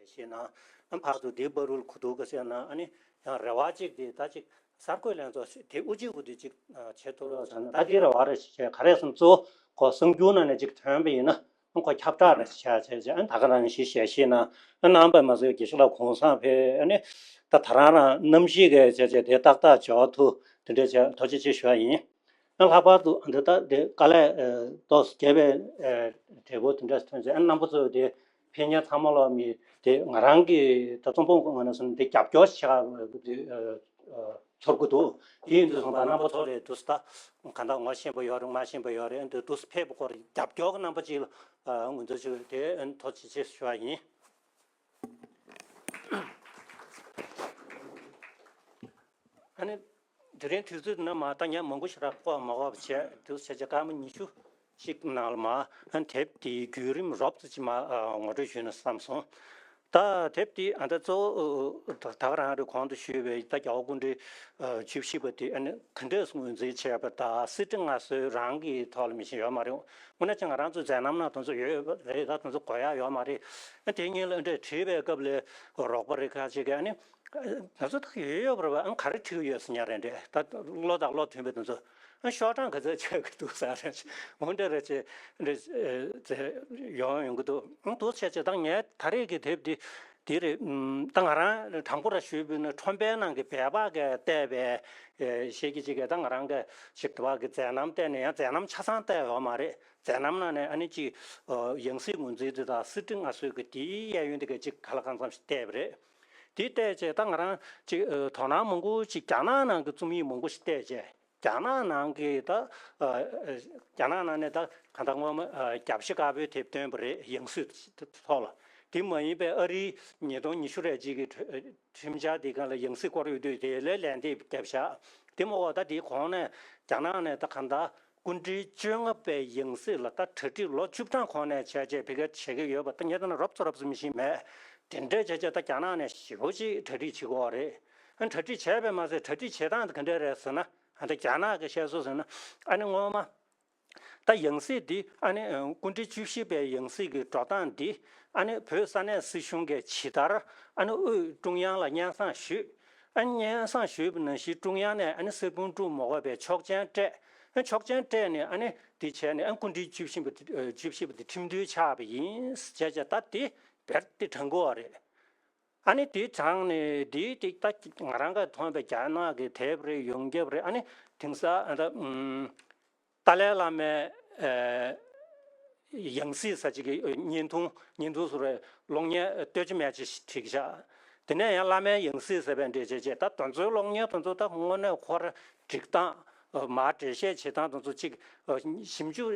ཞེས་ན། ཨ་ཕར་ཚུར་དེའི་བར་རུ་ཁུ་ཐུག་གི་ཟེར་ན། ཨ་ནི་ཡང་རེ་བ་གཅིག་དེ་ད་ཅིག་གསར་འགོད་ལྷན་ཚོགས་དེ་དབུ་ཁྲིད་འོ་དེ་ཅིག་བྱེད་ཐུབ་རོགས་ཟེར་ན། ད་དེ་རེ་བ་རེ་ཞིག་བྱས། ག་རེ་ཟེར་ན་གཙོ་བོ་ཁོ་གསར་འགྱུར་ནང་ནས་ཅིག་ཐོན་པ་ཡིན་ན། ཁོ་ཁྱབ་བསྒྲགས་རེ་བྱས་བྱས་བྱས། ཨ་ད་ག་རང་ཞིག་བཤད་ཤེས་ན། ཨ་རྣམ་པ་མ་ཟད་དགེ་བཤེས་ལགས་གུང་སེང་ཕེབས། ཨ་ནི་ད་ད་རང་རང་རྣམ་ཤེས་ཀྱི་བྱས་བྱས་དེ་ཏག་ཏག་བྱེད་ཐུབ་དེ་འདྲ་བྱས་ཐུགས་རྗེ་ཆེ་ཞུ་བ་ཡིན། ཨ་ལྷག་པར་དུ་འདི་ལྟ་དེ་དཀའ་ལས་ཨ་ཏོག་ཙམ་བརྒྱབ་པའི་ཨ་འབྲས་བུ་དེ་འདྲ་ཐོན་ཚེ། ཨ་རྣམ་པ་ཚོས་དེ་ཕན་ཉེན་ཚང་མ་ལོག་མི་དེ་ང་རང་གི་ད་རྩོམ་པ་པོ་ངོས་ནས་སོང་ན་དེ་རྒྱབ་སྐྱོར་བྱེད་ཀྱི་ཨ་ཨ་ཚོར་གྱི་འདུག་དེ་ཡིན་དུས་སོང་ཙང་རྣམ་པ་ཚོ་ལས་འདུག་སེ་ད་གང་ལྟར་ངོ་ཤེས་པ་ཡོད་རེད། མ་ཤེས་པ་ཡོད་རེད། འདི་འདུག་སེ་ཕེབས་པའི་སྐོར་རྒྱབ་སྐྱོར་གྱི་རྣམ་པ་ཅིག་ལ་ཨ་ངོས་འཛིན་ཞུ་བའི་དེ་ཨ་ཐུགས་རྗེ་ཆེ་ཞུ་བ་ཡིན། ཨ་ནི་དེ་རིང་དུས་ཚོད་ནང་མ་ད་ཉག་མང་པོ་ཞིག་རག་གི་མ་རེད་པ། བྱས་དུས་བྱས་བྱས་སྐར་མ་ཉི་ཤུ་ཞིག་ནང་ལ་མ་ཨ་ནི་དེབ་དེའི་བརྒྱུད་རིམ་རོབ་ཙམ་ཅིག་མ་ཨ་ངོ་སྤྲོད་ཞུས་ན་བསམ་སོང་། ད་དེབ་དེ་ཨ་ད་གཙོ་བོ་ད་ག་རང་རེ་གོང་དུ་ཞུས་པའི་ད་རྒྱལ་བ་སྐུ་ཕྲེང་བཅུ་བཞི་པ་དེ་ཨ་ནི་ག་འདྲས་ངོས་འཛིན་བྱས་པ་དང་། གསེར་ཁྲི་མངའ་གསོལ་རང་གི་ཐོག་ལ་མི་ཤེས་ཡོད་མ་རེད། དངོས་གནས་ཅིག་ང་རང་ཚོའི་མཛད་རྣམ་ནང་དེ་ཚོ་ཡོད་རེད། ད་དེ་ཚོ་དགོས་ཡག་ཡོད་མ་རེད། ཨ་དེ་ཉིན་ལ་འདྲ་བྲིས་པའི་སྐབས་ལ་རོགས་པ་རེ་ཁ་ཅིག་གིས་ཨ་ནི། ང་ཚོ་ད་ཡོད་ཡོད་པ་རེད་པ། ཨང་ག་རེ་བྲིས་ཡོད་ཟེར་ཉག་རེད་འདྲ། ད་བློ་དང་བློ་མཐུན་པའི་དེ་ཚོ་ཨང་ཤོག་གྲངས་ག་ཚོད་ཆགས་ཀྱི་འདུག་ཟེར་རེད། འོ་འདྲ་རེད་ཅེས་འདྲ་ཡོང་ཡོང་གི་འདུག་ཨང་འདུག་བྱས་བྱས་ད་ངས་ད་རེས་ཀྱི་དེབ་འདི་འདི་རེད། ད་ང་རང་དྲང་པོ་ར་ཞུས་པ་ཡིན་ན་ཁྲོམ་པའི་ནང་གི་སྦལ་པ་གིས་བལྟས་པའི་ཞེས་ཀྱི་ཅིག་གིས། ད་ང་རང་གི་ཞིག་དུ་བ་གི་མཛད་རྣམ་བལྟས་ནས། ཡང་མཛད་རྣམ་ཆ་ཚང་བལྟས་ཡོད་མ་རེད། མཛད་རྣམ་ནང་ནས་ཨ་ནི་ཅིག་ཡང་སྲིད་ངོས་འཛིན་དེ་དང་གསེར་ཁྲི་མངའ་གསོལ་གྱི་དེའི་གཡས་གཡོན་དེ་ག་ཅིག་ག་ལ་གང་འཚམ་ཞིག་བལྟས་པ་རེད། དེ་བལྟས་བྱས་ད་ང་རང་ཅིག་ཨ་དོ་སྣང་མང་པོ་ཅིག་རྒྱ་ནག་ནང་གི་རྩོམ་ཡིག་མང་པོ་ཞིག་བལྟས་བྱས། རྒྱ་ནག་ནང་གི་ད་ཨ་རྒྱ་ནག་ནང་ནས་ད་གང་ལྟར་སྔོན་མ་ཨ་རྒྱབ་ཤ་དཀར་པོའི་དེབ་བཏོན་པ་རེད། ཡང་སྲིད་ཐོག་ལ། དེ་མ་ཡིན་པའི་ཨ་རིའི་ཉིས་སྟོང་ཉི་ཤུ་རེ་གཅིག་གི་ཁྲི་ཁྲིམས་འཆར་དེ་སྒང་ལ་ཡང་སྲིད་སྐོར་ཡོད་དུས་དེ་ལ་ལན་འདེབས་བརྒྱབ་བཞག་དེ་མ་གཏོགས་ད་དེའི་གོང་ནས་རྒྱ་ནག་ནས་ད་གང་ལྟར་སྐུ་ཕྲེང་བཅོ་ལྔ་པའི་ཡང་སྲིད་ལ་ད་གྲ་སྒྲིག་ལོ་བཅུ་གྲངས་གོང་ནས་བྱས་བྱས་བི་ཀ་བྱེད་ཀྱི་ཡོད་པ། ད་ངས་ལྟ་ན་རོབ་ཙམ་རོབ་ཙམ་མི་ཤེས་མེད། དེ་འདྲས་བྱས་བྱས་ད་རྒྱ་ནག་ནས་ཞེ་པོ་ཅིག་གྲ་སྒྲིག་བྱེད་ཀྱི་ཡོད་རེད། ཨ་གྲ་སྒྲིག་བྱས་པས་མ་ཟད་གྲ་སྒྲིག་བྱེད་སྟངས་དེ་ག་འདྲས་རེད་ཟེར་ན། ཨ་ད་རྒྱ་ནག་གི་བཤད་སྲོལ་ཟེར་ན། ཨ་ནི་སྔོན་མ་ད་ཡང་སྲིད་འདི་ཨ་ནི་ཨ་སྐུ་ཕྲེང་བཅུ་བཞི་པའི་ཡང་སྲིད་ཀྱི་འགྲོ་སྟངས་འདི་ཨ་ནི་བོད་ས་གནས་སྲིད་གཞུང་གིས་ཇི་ལྟར་ཨ་ནི་དབུས་ཀྲུང་དབྱང་ལ་སྙན་སེང་ཞུས། ཨ་ནི་སྙན་སེང་ཞུས་པ་ནང་བཞིན་ཀྲུང་དབྱང་ནས་ཨ་ནི་གསེར་སྤུངས་ཀྲུའུ་མོ་གོ་པའི་ཆོག་མཆན་སྤྲད། ཨ་ཆོག་མཆན་སྤྲད་ནས་ཨ་ནི་འདི་བྱས་ནས་ཨ་སྐུ་ཕྲེང་བཅུ་བཞི་པ་དེ་ཨ་བཅུ་བཞི་པ་དེ་ཁྲིམས་མཐུན་ཆགས་པ་ཡིན་ཟེར་བྱས་བྱས། ད་དེ་བེར་དེ་དྲངས་དགོས་པ་རེད། ཨ་ནི་དེ་དྲངས་ནས་དེའི་ཐད་ད་ང་རང་ག་མཐོང་བའི་རྒྱ་ནག་གི་དེབ་རེད། ཡོངས་ཁྱབ་རེད། ཨ་ནི་དེང་སང་ཨ་ད་ཨུམ་ཏཱ་ལའི་བླ་མའི་ཨེ་ཡང་སྲིད་ཟེར་ཅིག་གི་བརྙན་ཐུང་། བརྙན་ཐུང་ཟེར་བའི་གློག་བརྙན་ལྟོས་ཅི་མེད་ཅིག་བྲིས་བཞག་དེ་ནས་ཡང་བླ་མའི་ཡང་སྲིད་ཟེར་བའི་འདྲ་བྱས་བྱས། ད་དེ་ཚོའི་གློག་བརྙན་དེ་ཚོ་ད་དངོས་གནས་ཁོ་ར་སྒྲིག་སྟངས། མར་འགྲེལ་བཤད་བྱེད་སྟངས་དེ་ཚོ་གཅིག་ཞིབ་འཇུག་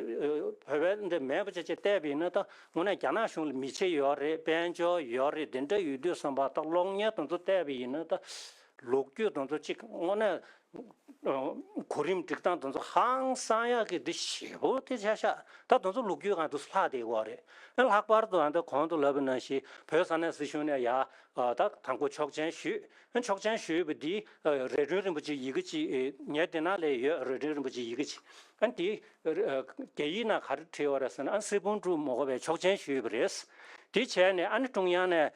བོད་པའི་འདི་མེད་པ་བྱས་བྱས་བལྟས་པ་ཡིན་ན། ད་དངོས་གནས་རྒྱ་ནག་གཞུང་ལ་མི་ཆེ་ཡོད་རེད། དཔལ་འབྱོར་ཡོད་རེད། འདི་འདྲ་ཡོད་དུས་ཙམ་པ་ད་གློག་བརྙན་དེ་ཚོ་བལྟས་པ་ཡིན་ན། ད་ལོ་རྒྱུས་དེ་ཚོ་གཅིག་དངོས་གནས་གོ་རིམ་སྒྲིག་སྟངས་དེ་ཚོ་ཧང་སང་ཡག་གི་འདི་ཞེ་པོ་དེ་ཆགས་ཤག་ད་དེ་ཚོ་ལོ་རྒྱུས་སྒང་དུ་ལྷག་བསྡད་ཡོད་རེད། ལྷག་པར་དུ་ཨ་འདི་གོང་དུ་ལབ་པ་ནང་བཞིན་བོད་ས་གནས་སྲིད་གཞུང་ནས་ཡ་ད་དང་པོ་ཆོག་མཆན་ཞུས། ཆོག་མཆན་ཞུས་པ་འདི་རྭ་སྒྲེང་རིན་པོ་ཆེའི་ཡི་གེ་གཅིག་ངའི་འདི་ནང་ལ་ཡོད། རྭ་སྒྲེང་རིན་པོ་ཆེའི་ཡི་གེ་གཅིག་ཨ་འདི་རྒྱ་ཡིག་ནང་ག་རེ་བྲིས་ཡོད་རེད་ཟེར་ན། ཨ་གསེར་སྤུངས་ཀྲུའུ་མོ་གོ་པས་ཆོག་མཆན་ཞུས་པ་རེད། དེ་བྱས་ནས་ཨ་ནི་ཀྲུང་དབྱང་ནས་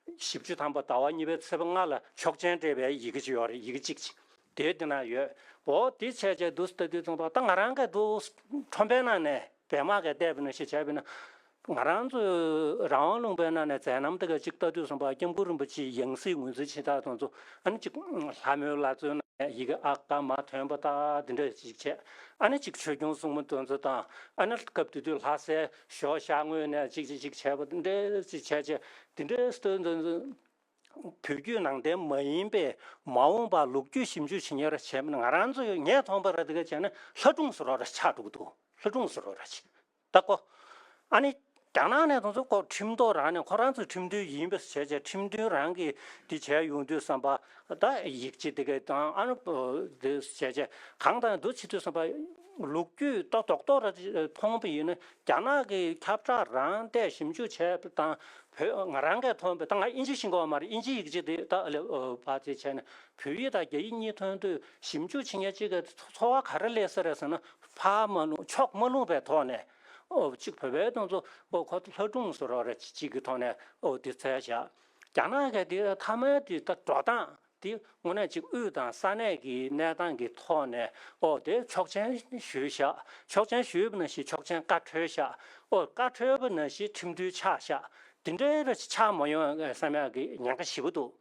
བཞི་བཅུ་ཐམ་པ་ཟླ་བ་གཉིས་པའི་ཚེས་པ་ལྔ་ལ་ཆོག་མཆན་སྤྲད་པའི་ཡི་གེ་གཅིག་ཡོད་རེད། ཡི་གེ་གཅིག་གཅིག་དེ་འདི་ན་ཡོད། འོ་དེ་བྱས་བྱས་འདུག་ལྟ་དུས་ཙམ་པ་ད་ང་རང་གིས་འདུག་ཁྲོམ་པའི་ནང་ནས་སྦལ་པ་གིས་བལྟས་པ་ནང་བཞིན་བྱས་པ་ཡིན་ན། ང་རང་ཚོའི་རང་དབང་ལུང་པའི་ནང་ནས་མཛད་རྣམ་དེ་ག་ཅིག་ལྟ་དུས་ཙམ་པ་སྐྱབས་མགོན་རིན་པོ་ཆེའི་ཡང་སྲིད་ངོས་འཛིན་བྱེད་སྟངས་དེ་ཚོ། ཨ་ནི་ཅིག་ལྷ་མོའི་ལྷ་མཛོད་ནང་ཡི་གེ་ཨ་ཀ་མ་ཐོན་པ་དང་འདི་འདྲ་ཅིག་བྱས། ཨ་ནི་ཅིག་ཆོས་སྐྱོང་སྲུང་མ་དེ་ཚོ་དང་། ཨ་ནི་སྐབས་དེ་དུས་ལྷ་སའི་ཞོ་ཤ་དངོས་ནས་ཅིག་ཅིག་ཅིག་བྱས་པ་འདི་འདྲ་ཅིག་བྱས་བྱས། འདི་འདྲའི་སྟོན་དེ་ཚོ་བོད་བརྒྱུད་ནང་བསྟན་མ་ཡིན་པའི་མ་འོངས་པ་ལོ་རྒྱུས་ཞིབ་འཇུག་བྱེད་མཁན་ར་བྱས་པ་ན། ང་རང་ཚོ་ངས་མཐོང་པ་ར་དེ་ག་བྱས་ན་ལྷ་སྒྲུང་བཟོ་རོགས་ར་ཆགས་འགྲོ་གི་འདུག་ལྷ་སྒྲུང་བཟོ་རོགས་ར་ཆགས། ད་ཀོ། ཨ་ནི་རྒྱ་ནག་ནས་དེ་ཚོ་ཀོ་ཁྲིམས་ཐོག་རང་ནས་ཁོ་རང་ཚོའི་ཁྲིམས་མཐུན་ཡིན་པ་བྱས་བྱས། ཁྲིམས་མཐུན་རང་གིས་འདི་བྱས་ཡོང་དུས་ཙམ་པ། ད་ཡིག་ཆ་དེ་ག་དང་ཨ་ནི་འདི་བྱས་བྱས་གང་དང་འདུ་བྱེད་དུས་ཙམ་པ། ལོ་རྒྱུས་ད་རྡོག་རྡོག་ར་མཐོང་པ་ཡིན་ན། རྒྱ་ནག་གི་ཁྱབ་བསྒྲགས་རང་བལྟས་ཞིབ་འཇུག་བྱས་པ་དང་། བོད་ང་རང་གིས་མཐོང་པ་ད། ང་ཨིན་ཇི་ཤེས་ཀྱི་ཡོད་མ་རེད། ཨིན་ཇི་ཡིག་ཆ་དེ་ད་ཨ་ལེ་ཨ་ཕར་ཚུར་བྱས་ནས་བོད་ཡིག་དང་རྒྱ་ཡིག་གཉིས་ཐོན་དུས་ཞིབ་འཇུག་བྱེད་མཁན་གཅིག་གིས་ཚོར་བ་ག་རེ་སླེབས་ས་རེད་ཟེར་ན། ཕར་མ་ལྷུང་ཕྱོགས་མ་ལྷུང་པའི་ཐོག་ནས། ཨོ་གཅིག་བོད་པའི་དོན་ཚོ་ཨོ་ཁོ་ལྷ་སྒྲུང་བཟོ་རོགས་རེ་གཅིག་གི་ཐོག་ནས་ཨོ་དེ་འཚོལ་བཞག་རྒྱ་ནག་གི་དེ་མཐའ་མའི་དེ་ད་འགྲོ་སྟངས་དེ་དངོས་གནས་གཅིག་དབུས་དང་ས་གནས་ཀྱི་གནས་སྟངས་ཀྱི་ཐོག་ནས་ཨོ་དེ་ཆོག་མཆན་ཞུས་བཞག་ཆོག་མཆན་ཞུས་པ་ནང་བཞིན་ཆོག་མཆན་བཀའ་འཁྲོལ་བཞག་ཨོ་བཀའ་འཁྲོལ་པ་ནང་བཞིན་ཁྲིམས་མཐུན་ཆགས་བཞག་དེ་འདྲའི་ར་ཆགས་མ་ཡོང་བསམ་ཡག་གི་ཉེན་ཁ་ཞེ་པོ་འདུག་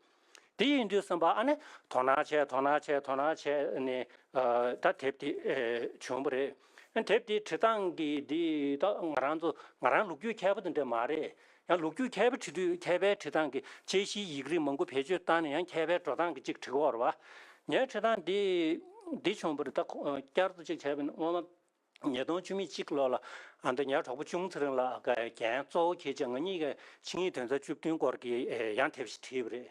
དེ་ཡིན་དུས་ཙམ་པ་ཨ་ནི་དོ་སྣང་བྱས་དོ་སྣང་བྱས་དོ་སྣང་བྱས་ནས་ཨ་ད་དེབ་དེ་ཨེ་བྱུང་བ་རེད། དེབ་དེ་བྲིས་སྟངས་ཀྱི་འདི་ད་ང་རང་ཚོ་ང་རང་ལོ་རྒྱུས་མཁས་པ་དེ་འདྲ་མ་རེད། ཡང་ལོ་རྒྱུས་མཁས་པ་བྲིས་དུས་མཁས་པའི་བྲིས་སྟངས་ཀྱི་དཔྱད་གཞིའི་ཡིག་རིགས་མང་པོ་བེད་སྤྱོད་བཏང་ནས་ཡང་མཁས་པའི་འགྲོ་སྟངས་ཀྱི་ཅིག་བྲིས་ཀྱི་ཡོད་རེད་བ། ངའི་བྲིས་སྟངས་འདི་འདི་བྱུང་བ་རེད། ད་ཁོ་བསྐྱར་དུ་ཅིག་བྱས་པ་ཡིན་ན་སྔོན་མ། ཉིས་སྟོང་བཅུ་མེད་གཅིག་ལོ་ལ་ཨ་ནི་ངའི་གྲོགས་པོ་ཅུང་ཚེ་རིང་ལགས་ཀྱིས་འགན་གཙོ་བོ་འཁྱེར་བྱས་ང་གཉིས་ཀྱིས་ཆིངས་ཡིག་དོན་ཚན་བཅུ་བདུན་སྐོར་གྱི་ཡང་དེབ་ཞིག་བྲིས་པ་རེད།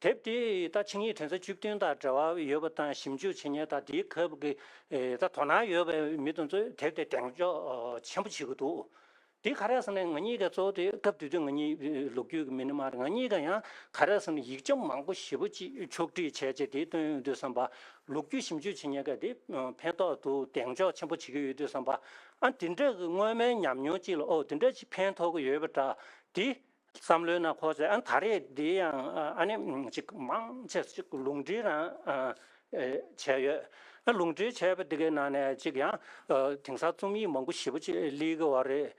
དེབ་དེ་ད་ཆིངས་ཡིག་དོན་ཚན་བཅུ་བདུན་དང་འབྲེལ་བ་ཡོད་པ་དང་ཞིབ་འཇུག་བྱེད་མཁན་དང་དེའི་སྐབས་ཀྱི་ད་དོ་སྣང་ཡོད་པའི་མི་དེ་ཚོས་དེབ་དེ་གདེང་འཇོག་ཆེན་པོ་བྱེད་ཀྱི་འདུག་དེ་ག་རེ་ཟེར་ན་ང་གཉིས་ཀྱིས་གཙོ་བོ་དེ་སྐབས་དེ་དུས་ང་གཉིས་ལོ་རྒྱུས་ཀྱི་མི་སྣ་མ་རེད། ང་གཉིས་ཀྱིས་ཡང་ག་རེ་ཟེར་ན་ཡིག་ཆ་མང་པོ་ཞེ་པོ་ཅིག་ཕྱོགས་སྒྲིག་བྱས་རྗེས་དེ་བཏོན་ཡོང་དུས་ཙམ་པ་ལོ་རྒྱུས་ཞིབ་འཇུག་བྱེད་མཁན་གྱིས་དེ་ཕན་ཐོགས་འདུག་གདེང་འཇོག་ཆེན་པོ་བྱེད་ཀྱི་ཡོད་དུས་ཙམ་པ་ཨ་དེ་འདྲ་གི་སྔོན་མའི་ཉམས་མྱོང་ཅིག་ལ་ཨོ་དེ་འདྲ་ཅིག་ཕན་ཐོགས་ཀྱི་ཡོད་པ་འདྲ་དེ་བསམ་བློའི་ནང་འཁོར་བྱས། ཨ་ད་རེས་འདི་ཡང་ཨ་ནི་ཅིག་མང་ཆེ་ཅིག་ལུང་འདྲེན་རང་བྱས་ཡོད། ཨ་ལུང་འདྲེན་བྱས་པ་འདི་གའི་ནང་ནས་ཅིག་ཡང་དེང་སང་རྩོམ་ཡིག་མང་པོ་ཞེ་པོ་ཅིག་སླེབས་ཀྱི་ཡོད་རེད།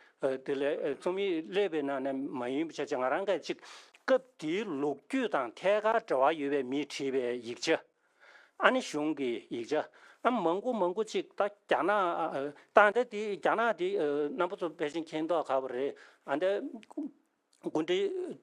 དེ་ལས་རྩོམ་ཡིག་སླེབས་པའི་ནང་ནས་མ་ཡིན་པ་བྱས་ཙང་ང་རང་གིས་ཅིག་སྐབས་དེའི་ལོ་རྒྱུས་དང་ཐད་ཀར་འབྲེལ་བ་ཡོད་པའི་མིས་བྲིས་པའི་ཡིག་ཆ། ཨ་ནི་གཞུང་གི་ཡིག་ཆ། ཨ་མང་པོ་མང་པོ་ཅིག་ད་རྒྱ་ནག་ད་ལྟ་དེ་རྒྱ་ནག་དེ་རྣམ་པ་ཚོ་ཕལ་ཆེར་མཁྱེན་མདོག་ཁ་པོ་རེད། ཨ་འདི་སྐུ་ཕྲེང་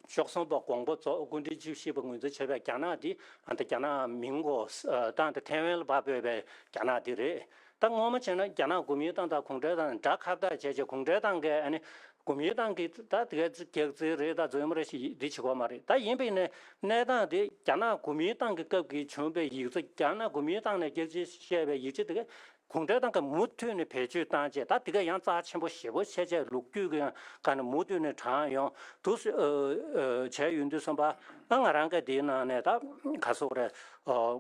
བཅུ་གསུམ་པ་དགོངས་པ་རྫོགས། སྐུ་ཕྲེང་བཅུ་བཞི་པ་ངོས་འཛིན་བྱས་པའི་རྒྱ་ནག་འདི་ཨ་ད་རྒྱ་ནག་མིན་གོ། ཨ་ད་ཐའེ་ཝན་ལ་ཕར་སྤོས་པའི་རྒྱ་ནག་འདི་རེད། ད་སྔོན་མ་བྱས་ན་རྒྱ་ནག་གོ་མིན་ཏང་དང་གུང་ཁྲན་ཏང་འདྲ་ཁ་བརྡ་བྱས་བྱས་གུང་ཁྲན་ཏང་གིས་ཨ་ནི་གོ་མིན་ཏང་གིས་ད་དེ་ག་རྒྱག་རྩིས་རེད། ད་རྫུན་མ་རེད་ཞེས་འདི་བྱེད་དགོས་མ་རེད། ད་ཡིན་པས་ནས་གནས་སྟངས་དེ་རྒྱ་ནག་གོ་མིན་ཏང་གི་སྐབས་ཀྱི་བྱུང་བའི་ཡིག་ཆ། རྒྱ་ནག་གོ་མིན་ཏང་ནས་རྒྱག་རྩིས་བྱས་པའི་ཡིག་ཆ་དེ་ག་གུང་ཁྲན་ཏང་གིས་མུ་མཐུད་ནས་བེད་སྤྱོད་བཏང་རྗེས་ད་དེ་ག་ཡང་རྩ་ཆེན་པོ་ཞེ་པོ་བྱས་རྗེས་ལོ་རྒྱུས་ཀྱི་སྒང་ནས་མུ་མཐུད་ནས་དྲངས་ཡོང་འདུག་ཟེར་བྱས་ཡོང་དུས་ཙམ་པ་ང་ང་རང་གི་དེའི་ནང་ནས་ད་ག་སོག་རེད།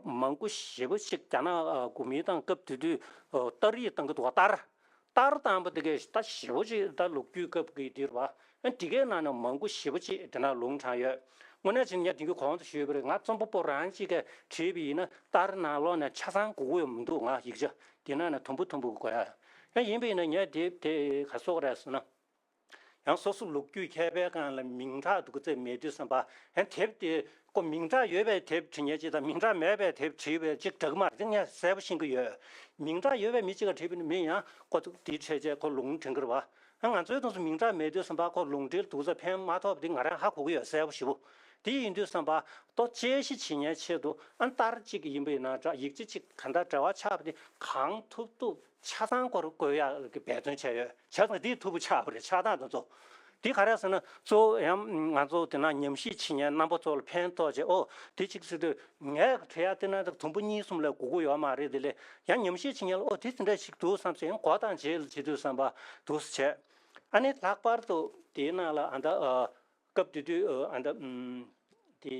མང་པོ་ཞེ་པོ་ཞིག་རྒྱ་ནག་གོ་མིན་ཏང་སྐབས་དེ་དུས་ཏར་ཡིག་བཏང་གི་འདུག་བ། ཏར་ཏར་བཏང་པ་དེ་གས་ད་ཞེ་པོ་ཅིག་ད་ལོ་རྒྱུས་སྐབས་ཀྱི་འདིར་བ། ཨ་དེ་གའི་ནང་ནས་མང་པོ་ཞེ་པོ་ཅིག་དེ་ན་ལུང་དྲངས་ཡོད། དངོས་གནས་བྱས་ན་ངས་དེང་གི་གོང་དུ་ཞུས་པ་རེད། ང་རྩོམ་པ་པོ་རང་གཅིག་གིས་བྲིས་པ་ཡིན་ན་ཏར་ནང་ལོགས་ནས་ཆ་ཚང་དགོས་ཀྱི་ཡོད་མི་འདུག་ང་ཡིག་ཆ་དེ་ནང་ནས་དུམ་བུ་དུམ་བུ་དགོས་ཡ། ཡང་ཡིན་པ་ཡིན་ན་ངས་དེ་དེ་ག་སོག་རེད་ཟེར་ན། ཡང་སོ་སོ་ལོ་རྒྱུས་མཁས་པའི་སྒང་ལ་མིང་གྲགས་འདུག་ཚད་མེད་དུས་ཙམ་པ། ཡང་དེབ་དེ་ཁོ་མིང་གྲགས་ཡོད་པའི་དེབ་བྲིས་མཁན་ཅིག་དང་མིང་གྲགས་མེད་པའི་དེབ་བྲིས་པའི་ཅིག་འདྲ་གི་མ་རེད། དེ་ངས་གསལ་པོ་ཤེས་ཀྱི་ཡོད། མིང་གྲགས་ཡོད་པའི་མི་གཅིག་ག་བྲིས་པ་ཡིན་ན་མི་ཡང་ཁོ་དེའི་འཕྲལ་ཆས་ཁོ་ལུང་དྲན་གི་རེད་བ། ཡང་ང་ཚོའི་དུས་སུ་མིང་གྲགས་མེད་དུས་ཙམ་པ་ཁོ་ལུང་འདྲེན་འདུག་ཚད་ཕན་མ་ཐོགས་པ་དེ་ང་རང་ཧ་གོ་གི་ཡོད། གསལ་པོ་ཞེ་པོ། དེ་ཡིན་དུས་ཙམ་པ་ལྟོ་དཔྱད་གཞི་བྱེད་མཁན་ཆེད་དུ་ཨ་ཏར་གཅིག་ཡིན་པ་ཡིན་ན་འདྲ། ཡིག་ཆ་གཅིག་ག་འདྲ་འབྲེལ་བ་ཆགས་པ་དེ་གང་ཐུབ་ཐུབ་ཆ་ཚང་སྐོར་བཀོད་ཡག་གི་འབད་བརྩོན་བྱས་ཡོད། བྱས་ཙང་འདི་ཐུབ་པོ་ཆགས་པ་རེད། ཆགས་སྟངས་དེ་ཚོ། འདི་ག་རེ་ཟེར་ན་གཙོ་བོ་ཡང་ང་ཚོ་དེ་ན་ཉམས་ཞིབ་བྱེད་མཁན་རྣམ་པ་ཚོ་ལ་ཕན་ཐོགས་བྱས། ཨོ་དེ་གཅིག་ཟེར་དུས་ངས་བྲིས་ཡག་དེ་ན་དུམ་བུ་གཉིས་གསུམ་ལས་དགོས་ཀྱི་ཡོད་མ་རེད། དེ་ལས་ཡང་ཉམས་ཞིབ་བྱེད་མཁན་ལ་ཨོ་དེ་དེ་འདྲ་ཞིག་འདུག་བསམ་ཚེ་ཡང་གོ་དང་འབྱེད་ལ་བྱེད་དུས་བསམ་པ་འདུག་སེ་བྱས། ཨ་ནི་ལྷག་པར་དུ་དེའི་ནང་ལ་ཨ་ད་ཨ། སྐབས་དེ་དུས་ཨ་ད་ཨམ་དེ་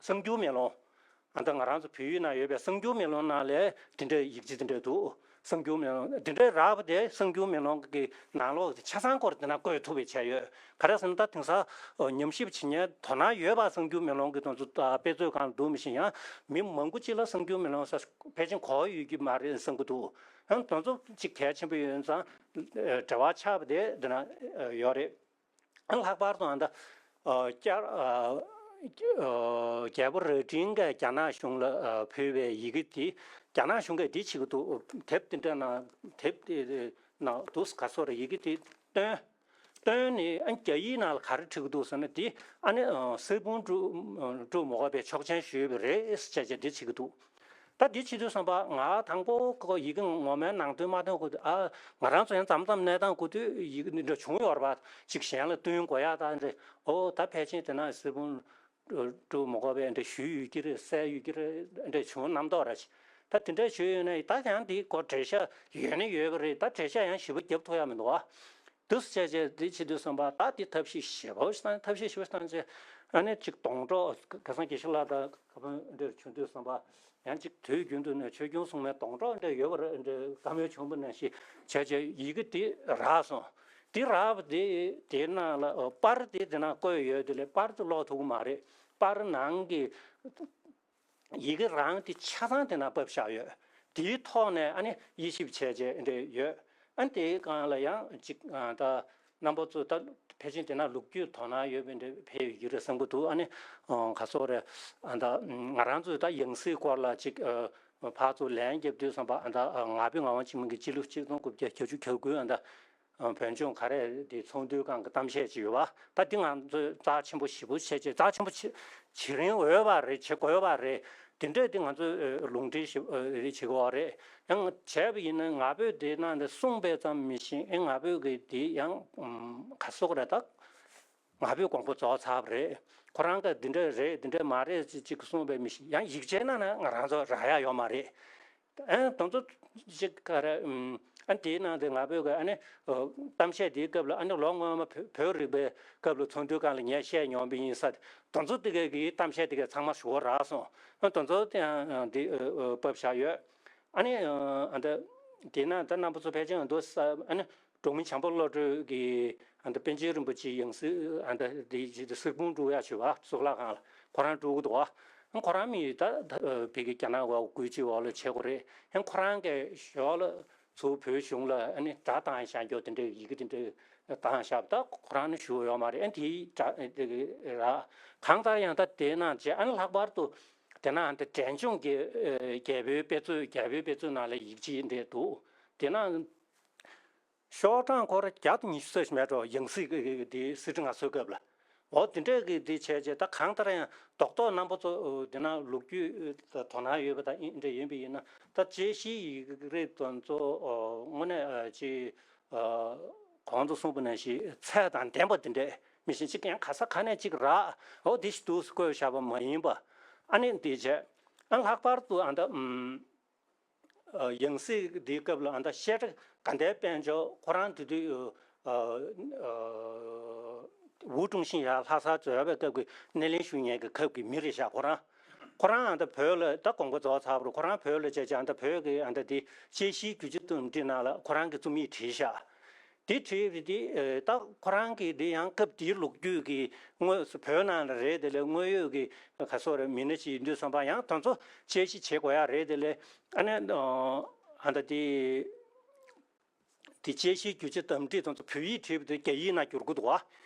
གསར་འགྱུར་མེ་ལོང་། ཨ་ད་ང་རང་ཚོ་བོད་ཡིག་ནང་ཡོད་པའི་གསར་འགྱུར་མེ་ལོང་ནང་ལས་དེ་འདྲའི་ཡིག་ཆ་དེ་འདྲ་འདུག་གསར་འགྱུར་མེ་ལོང་དེ་འདྲའི་རག་པ་དེ་གསར་འགྱུར་མེ་ལོང་གི་ནང་ལོགས་དེ་ཆ་ཚང་སྐོར་དེ་ན་བཀོད་ཐུབ་པའི་བྱས་ཡོད། ག་རེ་ཟེར་ན་ད་དེང་སང་ཉམས་ཞིབ་བྱེད་མཁན་དོ་སྣང་ཡོད་པ་གསར་འགྱུར་མེ་ལོང་གི་དོན་ཚོ་དཔེ་མཛོད་ཁང་ལ་འདུག་མི་ཤེས། ཡང་མི་མང་པོ་ཅིག་ལ་གསར་འགྱུར་མེ་ལོང་ཟེར་ཕལ་ཆེར་གོ་ཡོད་ཀྱི་མ་རེད་བསམ་གྱི་འདུག་ཡང་དོན་ཚོ་ཅིག་གལ་ཆེན་པོ་ཡོད་ཙང་འབྲེལ་བ་ཆགས་པ་དེ་འདི་ན་ཡོད་རེད། ལྷག་པར་དུ་ཨ་ད་ཨ་བསྐྱར་ཨ་ཨ་རྒྱལ་པོ་རྭ་སྒྲེང་གིས་རྒྱ་ནག་གཞུང་ལ་ཨ་ཕུལ་བའི་ཡི་གེ་དེ་རྒྱ་ནག་གཞུང་གིས་འདི་བྱེད་ཀྱི་འདུག་དེབ་དེ་འདྲ་ནང་དེབ་དེ་ནང་དུ་ག་སོགས་རེ་ཡི་གེ་དེ་བཏོན། བཏོན་ནས་ཨ་རྒྱ་ཡིག་ནང་ལ་ག་རེ་བྲིས་ཀྱི་འདུག་ཟེར་ན་དེ་ཨ་ནི་ཨ་སིལ་སྤུང་ཀྲུའུ་ཀྲུའུ་མོ་ག་པས་ཆོག་མཆན་ཞུས་པ་རེད་ཟེར་བྱས་བྱས་འདི་བྱེད་ཀྱི་འདུག་ད་འདི་བྱེད་དུས་ཙམ་པ་ང་དང་པོ་ཁོ་ཡི་གེ་ངོ་མའི་ནང་དོན་མ་ཐོན་གོ་དུས་ཨ་ང་རང་ཚོ་ཡང་མཚམས་མཚམས་གནས་སྟངས་གོ་དུས་ཡི་གེ་འདི་འདྲ་བྱུང་ཡོད་རེད་པ། ཅིག་གཞན་ལ་སྟོན་དགོས་ཡག་ད་འདྲ། ཨོ་ད་ཕལ་ཆེར་དེ་ན་སིལ་སྤུང་ཀྲུའུ་མོ་ག་པས་འདྲ་ཞུས་ཡོད་ཀྱི་རེད། གསལ་ཡོད་ཀྱི་རེད། འདྲ་བྱུང་རྣམ་རྟོག་ར་ཅིག་ད་དེ་འདྲ་ཞུས་ཡོད་ན་ད་ཡང་འདི་གོ་འགྲེལ་བཤད་ཡོད་ནི་ཡོད་པ་རེད། ད་འགྲེལ་བཤད་ཡང་ཞིབ་པོ་རྒྱབ་ཐུབ་ཡག་མི་འདུག་ཨ། འདུག་སེ་བྱས་བྱས་འདི་བྱེད་དུས་ཙམ་པ་ད་འདི་ཐབས་ཤེས་ཞེ་པོ་ཞིག་བཏང་། ཐབས་ཤེས་ཞེ་པོ་ཞིག་བཏང་རྗེས་ཨ་ནི་ཅིག་སྡོང་གྲོགས་ཁ་སང་དགེ་བཤེས་ལགས་དང་ཁ་པོ་འདིར་བྱུང་དུས་ཙམ་པ་ཡང་ཅིག་དུས་རྒྱུན་དུ་ནས་ཆོས་སྐྱོང་སྲུང་མའི་སྡོང་གྲོགས་འདྲ་ཡོད་པ་རེད། འདྲ་བཀའ་མོལ་བྱུང་བ་ནང་བཞིན་བྱས་བྱས་ཡི་གེ་འདི་རག་སོང་། དེ་རག་པ་དེ་དེའི་ནང་ལ་ཨ་པར་དེ་དེ་ན་བཀོད་ཡོད་དེ་ལས་པར་དེ་ཀློག་ཐུབ་ཀྱི་མ་རེད། པར་ནང་གི་ཡི་གེ་རང་དེ་ཆ་ཚང་དེ་ན་ཕབ་བཞག་ཡོད། དེའི་ཐོག་ནས་ཨ་ནི་དབྱེ་ཞིབ་བྱས་བྱས་འདྲ་ཡོད། ཨ་ནི་དེའི་སྒང་ལ་ཡང་ཅིག་ཨ་ད་རྣམ་པ་ཚོ་ད་ཕལ་ཆེར་དེ་ན་ལོ་རྒྱུས་དོ་སྣང་ཡོད་པའི་འདྲ་ཕེབས་ཡོད་ཀྱི་རེད་བསམ་གྱི་འདུག་ཨ་ནི་ཨ་ག་སོགས་རེད། ཨ་ད་ང་རང་ཚོས་ད་ཡང་སྲིད་སྐོར་ལ་ཅིག་ཨ་ཕར་ཚུར་ལན་བརྒྱབ་དུས་ཙམ་པ་ཨ་ད་ཨ་ང་ཕོད་ངག་དབང་འཆི་མེད་ཀྱི་སྤྱི་ལོ་ཆིག་སྟོང་དགུ་བརྒྱ་བརྒྱད་ཅུ་གྱ་དགུའི་ཨ་ད་བོད་ལྗོངས་ག་རེ་དེ་ཚོགས་འདུའི་སྒང་གི་གཏམ་བཤད་ཅིག་ཡོད་པ། ད་འདི་ང་ཚོས་རྩ་ཆེན་པོ་ཞེ་པོ་བྱས་བྱས་རྩ་ཆེན་པོ་བྱེད་བྱེད་རིན་འོས་པ་རེད། བྱེད་དགོས་པ་རེད། དེ་འདྲས་དེ་ང་ཚོས་ཨ་ལུང་འདྲེན་ཞིག་ཨ་རེ་བྱེད་དགོས་པ་རེད། ཡང་བྱས་པ་ཡིན་ན་ང་ཕོད་དེ་ནང་དེ་གསུངས་པའི་ཙམ་མི་ཤེས། ཨེ་ང་ཕོད་ཀྱི་དེ་ཡང་ཨམ་ག་སོགས་རེད། ད་ང་ཕོད་དགོངས་པ་རྫོགས་ཚར་བ་རེད། ཁོ་རང་ག་འདི་འདྲས་རེད་འདི་འདྲས་མ་རེད་ཅིག་ཅིག་གསུངས་པའི་མི་ཤེས། ཡང་ཡིག་ཆའི་ནང་ན་ང་རང་ཚོ་རག་ཡ་ཡོད་མ་རེད། ཨ་དེ་ཚོ་ཅིག་ག་རེ་ཨམ་ཨ་དེའི་ནང་དེ་ང་ཕོད་ཀྱི་ཨ་ནི་ཨ་གཏམ་བཤད་དེའི་སྐབས་ལ་ཨ་ནི་ལོ་སྔོན་མ་བོད་བོད་རིག་པའི་སྐབས་ལ་ཚོགས་འདུའི་སྒང་ལ་ངས་བཤད་མྱོང་བ་ཡིན་ས་དེ་ཚོ་དེ་གའི་གི་གཏམ་བཤད་དེ་གའི་ཚང་མ་ཞུ་བ་རག་སོང་། ཨ་དེ་ཚོ་དེ་ཡང་ཨ་འདི་ཨ་ཨ་ཕབ་བཞག་ཡོད། ཨ་ནི་ཨ་ད་དེ་ན་ད་རྣམ་པ་ཚོ་ཕལ་ཆེར་འདུག་ས་ཨ་ནི་འབྲོག་མི་བྱམས་པ་བློ་གྲོས་ཀྱིས་ཨ་ད་པཎ་ཆེན་རིན་པོ་ཆེའི་ཡང་སྲིད་ཨ་ད་དེ་གསེར་ཕུང་དཀྲོལ་ཡག་བྱོས་པ་གཙུག་ལག་ཁང་ལ་ཁོ་རང་དཀྲོལ་གི་འདུག་བ། ཁོ་རང་མི་ད་ད་ཕ་གི་རྒྱ་ནག་བ་སྐུལ་ཕྱིན་འོག་ལ་བྱེད་དགོས་རེད། ཧན་ཁོ་རང་གི་ཞོར་ལ་ཚུར་བོད་གཞུང་ལ་ཨ་ནི་དགྲ་བཏང་བཞག་རྒྱུ་དེ་འདྲའི་ཡི་གེ་དེ་འདྲའི་བཏང་བཞག་ད་ཁོ་རང་ནི་ཞུ་ཡོད་མ་རེད། ཨ་དེའི་དགྲ་དེ་གི་ར་གང་ལྟར་ཡང་ད་དེ་ནང་བྱས་ཨ་ནི་ལྷག་པར་དུ་དེ་ནང་དེ་འབྲས་ལྗོངས་ཀྱི་ཨ་རྒྱལ་པོའི་དཔེ་མཛོད། རྒྱལ་པོའི་དཔེ་མཛོད་ནང་ལ་ཡིག་ཆ་འདྲ་འདུག་དེ་ནང་ཤོག་གྲངས་ཁོ་ར་བརྒྱ་དང་ཉི་ཤུ་ཙམ་ཞིག་མེད་འགྲོ། ཡང་སྲིད་ཀྱི་དེ་གསེར་ཁྲི་མངའ་གསོལ་སྐབས་ལ། འོ་དེ་འདྲས་ཀྱི་དེ་བྱས་རྗེས་ད་གང་ལྟར་ཡང་རྡོག་རྡོག་རྣམ་པ་ཚོ་དེ་ན་ལོ་རྒྱུས་དོ་སྣང་ཡོད་པ་དང་འདྲ་ཡིན་པ་ཡིན་ན་ད་དཔྱད་གཞིའི་ཡིག་རིགས་དེ་ཚོ་དངོས་གནས་ཅིག་གོང་དུ་གསུངས་པ་ནང་བཞིན་ཚད་དང་ལྡན་པ་དེ་འདྲས་མི་ཤེས། ཅིག་ཡང་ག་ས་ག་ནས་ཅིག་རག་འོ་དེ་ཞིག་ཏུ་བཀོད་བཞག་པ་མ་ཡིན་པ། ཨ་ནི་དེ་བྱས་ཨ་ལྷག་པར་དུ་ཨ་ད་ཨམ། ཡང་སྲིད་འདིའི་སྐབས་ལ་ཨ་ད་བཤད་གྲྭ་དགའ་ལྡན་དཔལ་འབྱོར་ཁོ་རང་དེ་དུས་ཝུའུ་ཀྲུང་ཞིན་ཡར་ལྷ་སར་འཛུལ་བའི་སྐབས་ཀྱི་སྣེ་ལེན་ཞུ་མཁན་གྱི་ཁབ་ཀྱི་མི་རེད་ཤག་ཁོ་རང་ཁོ་རང་ཨ་ད་བོད་ལ་ད་དགོངས་པ་རྫོགས་ཚར་བ་རེད། ཁོ་རང་བོད་ལ་བྱས་བྱས་ཨ་ད་བོད་ཀྱི་ཨ་ད་དེ་དཔྱད་གཞིའི་བརྒྱུད་བྱ་དུམ་བུ་ནང་ལ་ཁོ་རང་གི་རྩོམ་ཡིག་བྲིས་ཤག་དེ་བྲིས་པ་དེ་ད་ཁོ་རང་གི་དེ་ཡང་སྐབས་དེའི་ལོ་རྒྱུས་ཀྱི་དངོས་སུ་བོད་ནང་ལ་རེད། དེ་ལས་དངོས་ཡོད་ཀྱི་ག་སོགས་རེད་མི་སྣ་ཅིག་ཡིན་དུས་ཙམ་པ་ཡང་དེ་ཚོ་དཔྱད་གཞི་བྱེད་དགོས་ཡ་རེད། དེ་ལས་ཨ་ནི་ཨ་ད་དེ་དེ་དཔྱད་གཞིའི་བརྒྱུད་བྱ་དམ་བསྒྲིགས་དེ་ཚོ་བོད་ཡིག་བྲིས་པ་དེ་རྒྱ་ཡིག་ནང་བསྒྱུར་གྱི་འདུག་བ།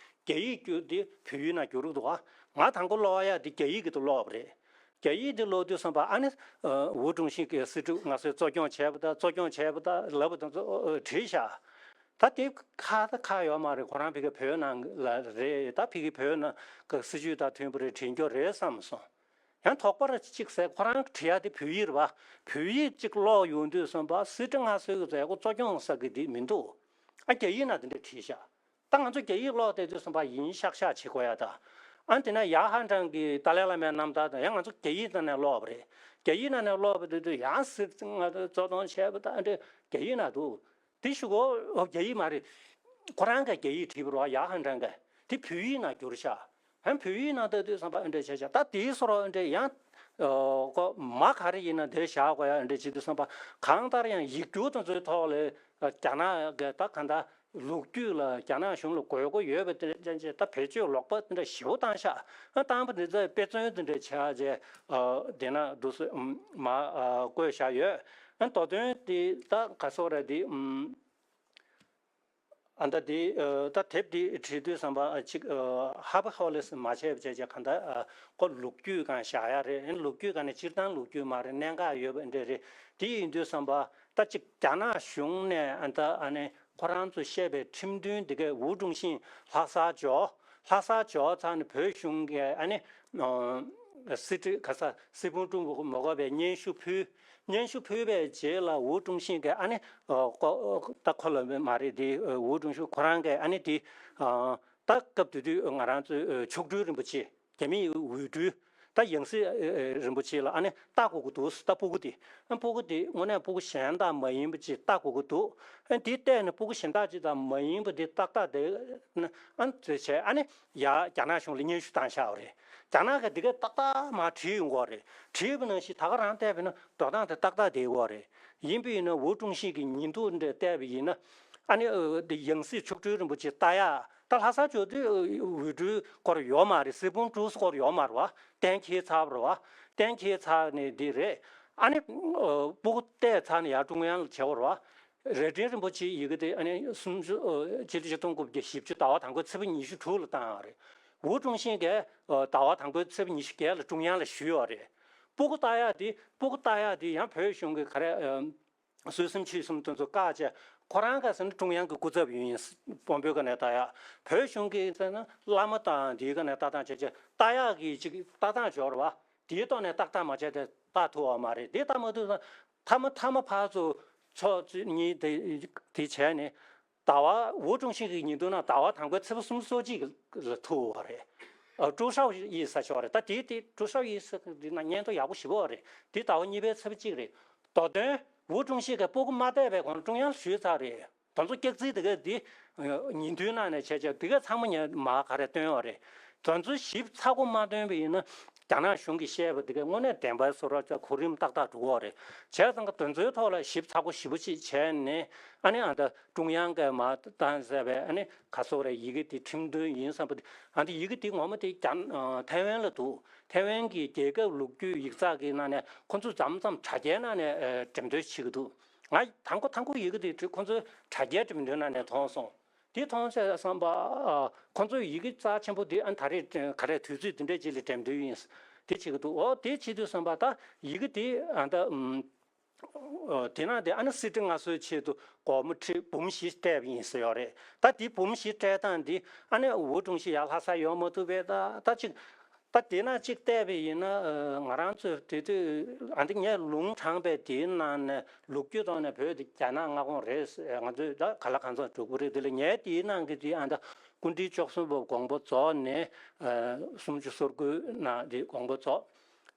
རྒྱ་ཡིག་བསྒྱུར་དེ་བོད་ཡིག་ནང་བསྒྱུར་གྱི་འདུག་བ། ང་དང་པོ་ཀློག་ཡ་དེ་རྒྱ་ཡིག་གི་དུ་ཀློག་པ་རེད། རྒྱ་ཡིག་དེ་ཀློག་དུས་ཙམ་པ་ཨ་ནི་ཝུའུ་ཀྲུང་ཞིན་གྱིས་གསེར་ཁྲི་མངའ་གསོལ་གཙོ་སྐྱོང་བྱས་པ་དང་གཙོ་སྐྱོང་བྱས་པ་དང་ལབ་པ་དེ་ཚོ་བྲིས་ཤག་ད་དེ་ཁ་ད་ཁ་ཡོད་མ་རེད། ཁོ་རང་ཕ་གི་བོད་ནང་ལ་རེད། ད་ཕ་གི་བོད་ནང་གི་སྲིད་བྱུས་དང་མཐུན་པ་རེད། བྲིས་རྒྱུ་རེད་བསམ་སོང་། ཡང་དོགས་པ་ར་གཅིག་ཟེར་ཁོ་རང་བྲིས་ཡ་དེ་བོད་ཡིག་རེད་བ། བོད་ཡིག་གཅིག་ཀློག་ཡོང་དུས་ཙམ་པ་གསེར་ཁྲི་མངའ་གསོལ་གྱི་མཛད་སྒོ་གཙོ་སྐྱོང་ས་གི་དེ་མི་འདུག་ཨ་རྒྱ་ཡིག་ནང་དེ་འདྲ་བྲིས་ཤག་ད་ང་ཚོ་རྒྱ་ཡིག་ཀློག་བསྡད་དུས་ཙམ་པ་ཡིན་ཤག་ཤག་བྱེད་དགོས་ཡ་ད། ཨ་དེ་ན་ཡ་ཧན་ཀྲང་གི་ཏཱ་ལའི་བླ་མའི་རྣམ་ཐར་དང་ཡང་ང་ཚོ་རྒྱ་ཡིག་ནང་ནས་ཀློག་པ་རེད། རྒྱ་ཡིག་ནང་ནས་ཀློག་པ་དེ་དུས་ཡང་གསེར་ཁྲི་མངའ་གསོལ་གཙོ་སྐྱོང་བྱས་པ་ད་ཨ་འདྲ་རྒྱ་ཡིག་ནང་འདུག་དེ་ཞུ་གོ་ཨོ་རྒྱ་ཡིག་མ་རེད། ཁོ་རང་གིས་རྒྱ་ཡིག་བྲིས་པ་རེད་བ། ཡ་ཧན་ཀྲང་གིས་དེ་བོད་ཡིག་ནང་བསྒྱུར་ཤག་ཧན་བོད་ཡིག་ནང་ལྟ་དུས་ཙམ་པ་ཨ་འདྲ་བྱས་ཤག་ད་དེའི་སོར་ཨ་འདྲ་ཡང་ཨོ་ཁོ་མ་ག་རེ་ཡིན་ན་དེ་བཞག་དགོས་ཡ་ཨ་འདྲ་བྱེད་དུས་ཙམ་པ་གང་ལྟར་ཡང་ཡིག་སྒྱུར་དེ་ཚོའི་ཐོག་ལ་རྒྱ་ནག་གི་ད་ག་འདྲ་ལོ་རྒྱུས་ལ་རྒྱ་ནག་གཞུང་ལ་དགོས་མཁོ་ཡོད་པ་དེ་ཅན་ཅན་ད་བེད་སྤྱོད་ལོག་པ་དེ་འདྲ་ཞེ་པོ་བཏང་ཤག་ཨ་བཏང་པ་འདི་ཚོས་དཔེ་མཚོན་དེ་འདྲ་བྱས་རྗེས་ཨ་དེ་ན་འདུག་སེ་མ་ཨ་བཀོད་བཞག་ཡོད། ཨ་མདོ་དོན་དེ་ད་ག་སོགས་རེད་དེ་ཨ་ད་དེ་ཨ་ད་དེབ་དེ་བྲིས་དུས་ཙམ་པ་ཨ་ཅིག་ཨ་ཧ་པ་ཧོ་ལེ་སི་མ་བྱས་པ་བྱས་རྗེས་ག་འདྲ་ཨ་ཁོ་ལོ་རྒྱུས་སྒང་བཞག་ཡ་རེད། ཨ་ལོ་རྒྱུས་སྒང་ནས་སྤྱིར་བཏང་ལོ་རྒྱུས་མ་རེད། གནད་འགག་ཡོད་པ་འདྲ་རེད། དེ་ཡིན་དུས་ཙམ་པ་ད་ཅིག་རྒྱ་ནག་གཞུང་ནས་ཨ་ད་ཨ་ནི་ཁོ་རང་ཚོ་བཤད་པའི་ཁྲིམས་མཐུན་དེ་གའི་ཝུའུ་ཀྲུང་ཞིན་ལྷ་སར་འབྱོར། ལྷ་སར་འབྱོར་ཚར་ནས་བོད་གཞུང་གིས་ཨ་ནི་ཨ་གསེར་ཁྲི་ག་ས་གསེར་ཕུང་དཀྲོལ་མ་དགོས་པའི་སྙན་ཞུ་ཕུལ། སྙན་ཞུ་ཕུལ་བའི་རྗེས་ལ་ཝུའུ་ཀྲུང་ཞིན་གྱིས་ཨ་ནི་ཨ་ཀོ་ད་ཁོ་ལ་མ་རེད་དེ་ཝུའུ་ཀྲུང་ཞིན་ཁོ་རང་གིས་ཨ་ནི་དེ་ཨ་ད་སྐབས་དེ་དུས་ང་རང་ཚོའི་ཨ་མཆོག་སྤྲུལ་རིན་པོ་ཆེ། རྒྱ་མིའི་འོས་སྤྲུལ། ད་ཡང་སྲིད་ཨེ་ཨེ་རིན་པོ་ཆེ་ལ་ཨ་ནི་ལྟ་དགོས་ཀྱི་འདུག་ད་སྤུ་གུ་དེ། ཨ་སྤུ་གུ་དེ་དངོས་གནས་སྤུ་གུ་གཞན་དག་མ་ཡིན་པ་ཅིག་ལྟ་དགོས་ཀྱི་འདུག་ཨ་དེ་བལྟས་ནས་སྤུ་གུ་གཞན་དག་ཅིག་དང་མ་ཡིན་པ་དེ་ཏག་ཏག་དེ་ཨ་དེ་བྱས་ཨ་ནི་ཡ་རྒྱ་ནག་གཞུང་ལ་སྙན་ཞུ་བཏང་བཞག་པ་རེད། རྒྱ་ནག་གིས་འདི་ག་ཏག་ཏག་མར་བྲིས་ཡོང་གི་རེད། བྲིས་པ་ནང་བཞིན་ད་ག་རང་བལྟས་པ་ཡིན་ན་འགྲོ་སྟངས་དེ་ཏག་ཏག་བསྡད་ཡོད་རེད། ཡིན་པ་ཡིན་ན་ཝུའུ་ཀྲུང་ཞིན་གྱི་ཉིན་ཐོ་འདྲ་བལྟས་པ་ཡིན་ན། ཨ་ནི་འདི་ཡང་སྲིད་མཆོག་སྤྲུལ་རིན་པོ་ཆེ་ལྟ་ཡག་ད་ལྷ་སར་འབྱོར་དུས་འོས་སྤྲུལ་སྐོར་ཡོད་མ་རེད། གཟིགས་འབུམ་དྲུག་སྐོར་ཡོད་མ་རེད་བ། གཏན་འཁེལ་ཚར་བ་རེད་བ། གཏན་འཁེལ་ཚར་ནས་འདི་རེད། ཨ་ནི་སྤུ་གུ་བལྟས་ཚར་ནས་ཡར་ཀྲུང་དབྱང་ལ་བྱེད་བ་རེད་བ། རྭ་སྒྲེང་རིན་པོ་ཆེའི་ཡི་གེ་དེ་ཨ་ནི་སུམ་ཅུ་ཨ་སྤྱི་ལོ་ཆིག་སྟོང་དགུ་བརྒྱ་བཞི་བཅུ་ཟླ་བ་དང་པོའི་ཚེས་པ་ཉི་ཤུ་དྲུག་ལ་བཏང་བ་རེད། ཝུའུ་ཀྲུང་ཞིན་གྱིས་ཨ་ཟླ་བ་དང་པོའི་ཚེས་པ་ཉི་ཤུ་བརྒྱད་ལ་ཀྲུང་དབྱང་ལ་ཞུས་པ་རེད། སྤུ་གུ་ལྟ་ཡག་དེ་སྤུ་གུ་ལྟ་ཡག་དེ་ཡང་བོད་གཞུང་གི་ག་རེ་ཨ་བཟོད་སེམས་ཆོས་སེམས་དེ་ཚོ་བཀག་བྱས་ཁོ་རང་ག་ཟེར་ན་ཀྲུང་དབྱང་གི་སྐུ་ཚབ་ཡིན་དཔོན་པོའི་སྒང་ནས་ལྟ་ཡག་བོད་གཞུང་གི་ཟེར་ན་བླ་མ་དང་དེའི་སྒང་ནས་ལྟ་སྟངས་བྱས་བྱས་ལྟ་ཡག་གི་ཅིག་ལྟ་སྟངས་སྦྱོར་བ་དེའི་ཐོག་ནས་ཏག་ཏག་མ་བྱས་ཏེ་ལྟ་ཐུབ་པ་མ་རེད། དེ་ལྟ་མ་ཐུབ་ན་མཐའ་མ་མཐའ་མ་ཕར་ཚུར་ཕྱོགས་གཉིས་དེ་དེ་བྱས་ནས། ཟླ་བ་ཝུའུ་ཀྲུང་ཞིན་གྱི་ཉིན་ཐོ་ནང་ཟླ་བ་དང་པོའི་ཚེས་པ་སུམ་ཅུ་སོ་གཅིག་ལ་ཐུག་པ་རེད། ཨ་ཀྲུའུ་ཧྲའོ་ཡི་ས་ཆོག་རེད། ད་དེའི་དེ་ཀྲུའུ་ཧྲའོ་ཡི་ས་འདི་ན་སྙན་ཐོ་ཡག་པོ་ཞེ་པོ་རེད། དེ་ཟླ་བ་གཉིས་པའི་ཚེས་པ་གཅིག་རེད། མདོ་དོན་ཝུའུ་ཀྲུང་ཞིན་གྱི་སྤུ་གུ་མ་བལྟས་པའི་གོང་ལ་ཀྲུང་དབྱང་ཞུས་ཚར་རེད། དེ་ཚོ་སྐྱག་རྫུན་དེ་ག་དེ་ཉིན་ཐོའི་ནང་ནས་བྱས་བྱས་དེ་ག་ཚང་མ་ཉན་མ་ག་རེ་བཏོན་པ་རེད། དེ་ཚོ་ཞིབ་ཚགས་པོ་མ་བཏོན་པ་ཡིན་ན་རྒྱ་ནག་གཞུང་གིས་བཤད་པ་དེ་ག་དངོས་གནས་བདེན་པའི་བཟོ་འདྲ་ཅིག་གོ་རིམ་ཏག་ཏག་འགྲོ་གི་རེད། བྱས་ཙང་ག་དེ་ཚོའི་ཐོག་ལ་ཞིབ་ཚགས་པོ་ཞེ་པོ་ཅིག་བྱས་ནས་ཨ་ནི་ཨ་ད་ཀྲུང་དབྱང་གིས་མར་བཏང་ཟེར་བའི་ཨ་ནི་ག་སོག་རེད། ཡི་གེ་དེ་ཁྲིམས་མཐུན་ཡིན་བསམ་པ་དེ་ཨ་ད་ཡི་གེ་དེ་ངོ་མ་དེ་རྒྱ་ཨ་ཐའེ་ཝན་ལ་འདུག་ཐའེ་ཝན་གྱི་རྒྱལ་ཁབ་ལོ་རྒྱུས་ཡིག་ཚགས་ཀྱི་ནང་ནས་ཁོ་ཚོས་མཚམས་མཚམས་དྲ་རྒྱའི་ནང་ནས་ཨ་འགྲེམས་སྟོན་བྱེད་ཀྱི་འདུག་ང་དང་པོ་དང་པོ་ཡི་གེ་དེ་ཁོ་ཚོས་དྲ་རྒྱའི་འགྲེམས་སྟོན་ནང་ནས་མཐོང་སོང་། དེ་མཐོང་ཚེ་བསམ་པ། ཨ། ཁོ་ཚོས་ཡི་གེ་རྩ་ཆེན་པོ་དེ་ཨ་ད་རེས་ག་རེ་དུས་ཚོད་དེ་འདྲས་ཅིག་ལ་འགྲེམས་སྟོན་ཡིན། དེ་བྱེད་ཀྱི་འདུག་འོ་དེ་བྱེད་དུས་བསམ་པ་ད་ཡི་གེ་དེ་ཨ་ད་ཨུམ། ཨ། དེ་ན་དེ་ཨ་ནི་སྲིད་ཁྲི་མངའ་གསོལ་ཆེད་དུ་སྒོར་མོ་ཁྲི་འབུམ་བཞི་སྤྲད་པ་ཡིན་ཟེར་ཡོད་རེད། ད་དེ་འབུམ་བཞི་སྤྲད་སྟངས་དེ་ཨ་ནི་ཝུའུ་ཀྲུང་ཞི་ཡར་ལྷ་ས་ཡོང་མ་ཐུབ་པས་ད་ད་ཅིག་ད་དེ་ན་གཅིག་བལྟས་པ་ཡིན་ན་ཨ་ང་རང་ཚོས་དེ་དུས་ཨ་འདི་ངས་ལུང་དྲངས་པའི་དེའི་ནང་ནས་ལོ་རྒྱུས་ཐོག་ནས་བོད་དེ་རྒྱ་ནག་མངའ་ཁོངས་རེད་ཟེར། ང་ཚོས་ད་ག་ལ་གང་འཚམ་འགྲོ་གི་རེད། དེ་ལ་ངས་དེའི་ནང་གི་དེ་ཨ་འདི་སྐུ་ཕྲེང་བཅུ་གསུམ་པ་དགོངས་པ་རྫོགས་ནས་ཨ་སུམ་ཅུ་སོ་དགུ་ནང་དེ་དགོངས་པ་རྫོགས།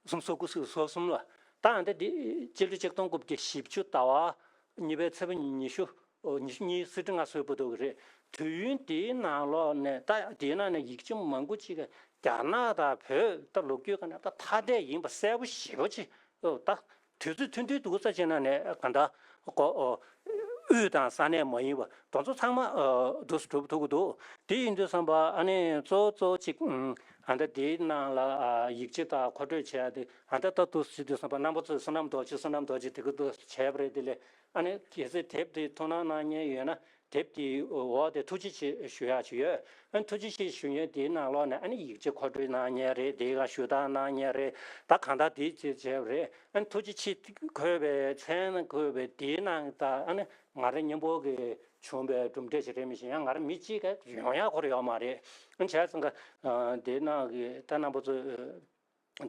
སུམ་ཅུ་སོ་དགུ་སོ་གསུམ་ལ་ད་ཨ་འདི་དེ་སྤྱི་ལོ་ཆིག་སྟོང་དགུ་བརྒྱ་བཞི་བཅུ་ཟླ་བ་གཉིས་པའི་ཚེས་པ་ཉི་ཤུ། ཨོ། ཉི་ཤུ་གཉིས་སྲིད་ཁྲི་མངའ་གསོལ་བུད་འདུག་གི་རེད། དུས་ཡུན་དེའི་ནང་ལོགས་ནས་ད་དེའི་ནང་ནས་ཡིག་ཆ་མང་པོ་ཅིག་གིས་རྒྱ་ནག་དང་བོད་ད་ལོ་རྒྱུས་སྒང་ནས་ད་ཐ་དད་ཡིན་པ་གསལ་པོ་ཞེ་པོ་ཅིག་ཨོ། ད་དུས་ཚོད་ཐུང་ཐུང་འདུག་ས་ཅིག་ནང་ནས་གང་ལྟར་ཨོ། དབུས་དང་ས་གནས་མ་ཡིན་པ་དེ་ཚོ་ཚང་མ་ཨོ་འདུག་སེ་གྲུབ་ཐུབ་ཀྱི་འདུག་དེ་ཡིན་དུས་བསམ་པ་ཨ་ནི་གཙོ་བོ་གཙོ་བོ་ཅིག་ཨ་ད་དེའི་ནང་ལ་ཡིག་ཆ་དང་མཁོ་སྤྲོད་བྱས་ཏེ་ཨ་ད་ད་འདུག་སེ་བྱེད་དུས་བསམ་པ་རྣམ་པ་ཚོས་བསོད་ནམས་རྡོ་རྗེ་བསོད་ནམས་རྡོ་རྗེ་དེ་ག་འདུག་སེ་བྱས་པ་རེད། དེ་ལས། ཨ་ནི་གལ་སྲིད་དེབ་དེ་ཐུགས་སྣང་གནང་མཁན་ཡོད་ན་དེབ་དེའི་འོག་དེ་ཐུགས་རྗེ་ཆེ་ཞུ་ཡག་ཅིག་ཡོད། ཨ་ནི་ཐུགས་རྗེ་ཆེ་ཞུ་མཁན་དེའི་ནང་ལོགས་ནས་ཨ་ནི་ཡིག་ཆ་མཁོ་སྤྲོད་གནང་མཁན་རེད། དེའི་སྒང་ཞུ་དག་གནང་མཁན་རེད། ད་གང་ལྟར་དེ་ཅིག་བྱས་པ་རེད། ཨ་ནི་ཐུགས་རྗེ་ཆེ་འཁོད་པའི་མཚན་འཁོད་པའི་དེའི་ནང་ད་ཨ་ནི་ང་རང་མཉམ་པོ་གི་བྱུང་བའི་གྲུབ་འབྲས་ཅིག་རེད། མི་ཤེས། ཡང་ང་རང་མི་གཅིག་གིས་ཡོང་ཡག་ཁོ་རང་ཡོད་མ་རེད། ཨ་ནི་བྱས་ཙང་ག་དེའི་ནང་གི་ད་རྣམ་པ་ཚོས།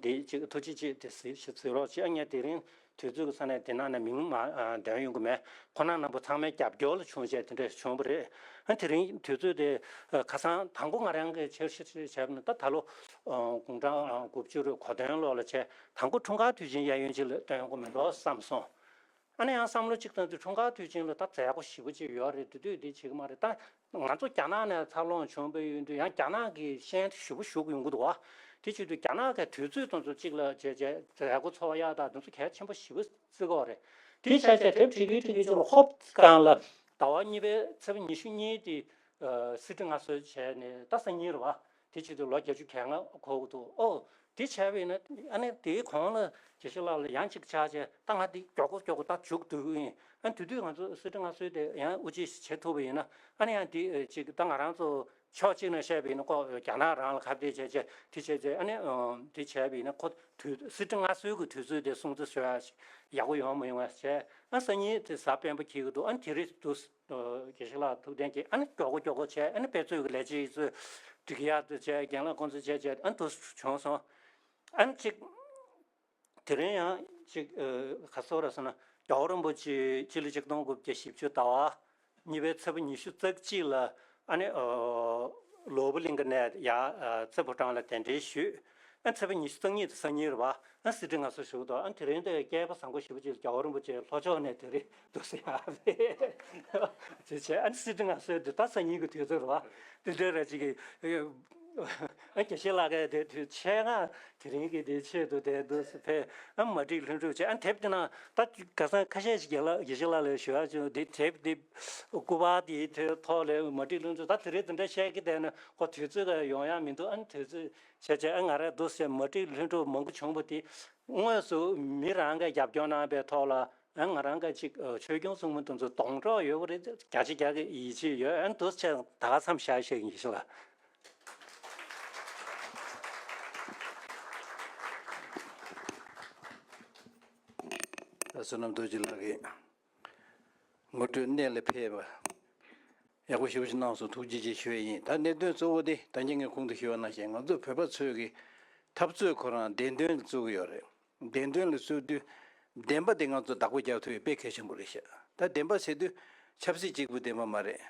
འདི་གཅིག་ཐུགས་རྗེ་ཆེ་དེ་གཟིགས་ཤིག་གཟིགས་རོགས་བྱེད། ཨ་ངས་དེ་རིང་དུས་ཚོད་ཀྱི་ས་ནས་དེ་ནང་ནས་མིང་མ་འདོན་ཡོང་གི་མེད། ཁོང་རྣམ་པ་ཚང་མའི་རྒྱབ་སྐྱོར་ལ་བྱུང་བྱས་དེ་འདྲ་བྱུང་བ་རེད། ཨ་དེ་རིང་དུས་ཚོད་དེ་ཁ་སང་དང་པོ་ང་རང་གིས་འཆར་གཞི་བྱས་པ་ན་ད་ད་ལོ་དགུང་གྲངས་དགུ་བཅུ་རེ་གོ་སྟོན་ལོ་ལ་བྱས་དང་པོ་འཁྲུངས་སྐར་དུས་ཆེན་གཡས་གཡོན་ཅིག་ལ་སྟོན་ཡོང་གི་མེད་འགྲོ་བསམ་སོང་། ཨ་ནི་ཡང་བསམ་བློ་གཅིག་བཏང་དུས་འཁྲུངས་སྐར་དུས་ཆེན་ལ་ད་མཛད་སྒོ་ཞེ་པོ་ཅིག་ཡོད་རེད། དེ་དུས་འདི་བྱེད་ཀྱི་མ་རེད། ད་ང་ཚོ་རྒྱ་ནག་ནས་འཚར་ལོངས་བྱུང་བའི་ཡོད་དུས་ཡང་རྒྱ་ནག་གི་ཤན་དེ་ཞེ་པོ་ཞུགས་ཡོང་གི་འདུག་བ། དེ་བྱེད་དུས་རྒྱ་ནག་གི་དུས་ཚོད་དེ་ཚོ་གཅིག་ལ་བྱས་བྱས་མཛད་སྒོ་འཚོགས་ཡག་དང་དེ་ཚོ་གལ་ཆེན་པོ་ཞེ་པོ་བརྩི་གི་ཡོད་རེད། དེ་བྱས་བྱས་དེབ་བྲིས་ཀྱི་བྲིས་ཀྱི་ཅིག་ལ་ཧོབ་སྒང་ལ་ཟླ་བ་གཉིས་པའི་ཚེས་པ་ཉི་ཤུ་གཉིས་དེ་སྲིད་ཁྲི་མངའ་གསོལ་བྱས་ནས་ད་སང་ཉིན་རེད་བ། དེ་བྱེད་དུས་ལོ་བརྒྱད་ཅུ་གྱ་ལྔ་འཁོར་གྱི་འདུག་ཨོ། དེ་བྱས་པ་ཡིན་ན་ཨ་ནི་དེའི་གོང་ལ་དགེ་བཤེས་ལགས་ལ་ཡང་གཅིག་ཆ་བྱས་ད་ང་འདི་མགྱོགས་པོ་མགྱོགས་པོ་ད་མཇུག་བསྡུ་གི་ཡིན། ཨ་ནི་དེ་དུས་ང་ཚོ་སྲིད་ཁྲི་མངའ་གསོལ་དེ་ཡང་དབུ་འབྱེད་བྱེད་ཐུབ་པ་ཡིན་ན་ཨ་ནི་ཡང་འདི་ཅིག་ད་ང་རང་ཚོ་ཕྱོགས་གཅིག་ནས་བཤད་པ་ཡིན་ན་ཁོ་རྒྱ་ནག་རང་ལ་ཁ་གཏད་བྱས་བྱས་དེ་བྱས་བྱས་ཨ་ནི་དེ་བྱས་པ་ཡིན་ན་ཁོ་དུས་སྲིད་ཁྲི་མངའ་གསོལ་གྱི་དུས་ཚོད་དེ་སྲུང་བརྩི་བྱེད་ཡག་ཡག་པོ་ཡོང་མ་ཡོང་བ་བྱས། ཨ་སང་ཉིན་དེ་གཟའ་སྤེན་པ་འཁེལ་གྱི་འདུག་ཨ་ནི་དེ་རིང་དུས། དགེ་བཤེས་ལགས་ཐུགས་བདེན་གྱིས་ཨ་ནི་མགྱོགས་པོ་མགྱོགས་པོ་བྱས་ཨ་ནི་དཔེ་མཛོད་ཀྱི་ལས་བྱེད་ཡིག་ཚོས་སྒྲིག་ཡག་ཏུ་བྱས་རྒན་ལགས་ཁོང་ཚོས་བྱས་བྱས་ཨ་ནི་དུ་བྱུང་སོང་། ཨ་ནི་གཅིག་དེ་རིང་ཡང་གཅིག་ག་ཟེར་རེད་ཟེར་ན་རྒྱལ་བ་རིན་པོ་ཆེ་སྤྱི་ལོ་ཆིག་སྟོང་དགུ་བརྒྱ་བཞི་བཅུ་ཟླ་བ་གཉིས་པའི་ཚེས་པ་ཉི་ཤུ་རྩ་གཅིག་ལ་ཨ་ནི་ལོ་བུ་གླིང་ག་ནས་ཡར་རྩེ་ཕོ་བྲང་ལ་གདན་འདྲེན་ཞུས། ཨ་ཚེས་པ་ཉི་ཤུ་རྩ་གཉིས་དེ་སང་ཉིན་རེད་བ། ཨ་སྲིད་ཁྲི་མངའ་གསོལ་ཞུ་གི་འདུག་ཨ་དེ་རིང་དེ་སྐལ་པ་བཟང་པོ་ཞེ་པོ་ཅིག་རྒྱལ་བ་རིན་པོ་ཆེ་ལྷོ་ཕྱོགས་ནས་དེ་རིང་འདུག་སེ་ཡར་ཕེབས་བྱས་ཨ་སྲིད་ཁྲི་མངའ་གསོལ་དེ་ད་སང་ཉིན་གྱི་དུས་ཚོད་རེད་བ། དེ་འདྲ་ར་ཅིག་གི་ ཨ་དགེ་བཤེས་ལགས་ཀྱིས་དེ་དུས་ཆེད་མངགས་དེ་རིང་གི་དེ་ཆེད་དུ་དེ་འདུག་སེ་ཕེབས། ཨ་མ་བསྒྲིགས་ལྷུན་གྲུབ་བྱས། ཨ་དེབ་དེ་ནང་ད་ཁ་སང་ཁ་ཤས་ཤིག་དགེ་ལགས་དགེ་བཤེས་ལགས་ལ་ཞུ་ཡག་བྱུང་། དེ་དེབ་དེ་སྐུ་པར་དེའི་ཐོག་ལ་མ་བསྒྲིགས་ལྷུན་གྲུབ། ད་དེ་རིང་དེ་འདྲ་བཤད་ཀྱི་བསྡད་ན་ཁོ་དུས་ཚོད་ཀྱང་ཡོང་ཡག་མི་འདུག་ཨ་དུས་ཚོད་བྱས་བྱས། ཨ་ང་རང་འདུག་སེ་མ་བསྒྲིགས་ལྷུན་གྲུབ་མང་པོ་བྱུང་བ་དེ་དངོས་སུ་མི་རང་གིས་རྒྱབ་སྐྱོར་གནང་བའི་ཐོག་ལ། ཨ་ང་རང་ག་ཅིག་ཨ་ཆོས་སྐྱོང་སྲུང་མ་དེ་ཚོ་སྡོང་གྲོགས་ཡོད་པ་རེད། བརྒྱ་ཆ་བརྒྱ་གི་ཡིད་ཆེས་ཡོད། ཨ་འདུག་ཆེ་ད་མཚམས་བཞག་ཤེས་ཡིན་ཤོག་ཨ། བསོད་ནམས་རྡོ་རྗེ་ལགས་ཀྱིས་ངོ་སྤྲོད་གནད་ལ་འཕེབས་པ། ཡག་པོ་ཞེ་པོ་ཞིག་གནང་སོང་། ཐུགས་རྗེ་ཆེ་ཞུ་ཡས་ཡིན། ད་གནད་དོན་གཙོ་བོ་དེ་ད་གིན་ངས་གོང་དུ་ཞུས་པ་ནང་བཞིན། ང་ཚོ་བོད་པ་ཚོས་ཀྱི་འཐབ་རྩོད་ཁོ་རང་བདེན་དོན་ལ་བཙུགས་ཀྱི་ཡོད་རེད། བདེན་དོན་ལ་བཙུགས་དུས་བདེན་པ་དེ་ང་ཚོ་བདག་པོ་རྒྱག་ཐུབ་ཡས་དཔེ་གལ་ཆེན་པོ་རེད་ཤག་ད་བདེན་པ་ཟེར་དུས་ཆབ་སྲིད་གཅིག་པུའི་བདེན་པ་མ་རེད།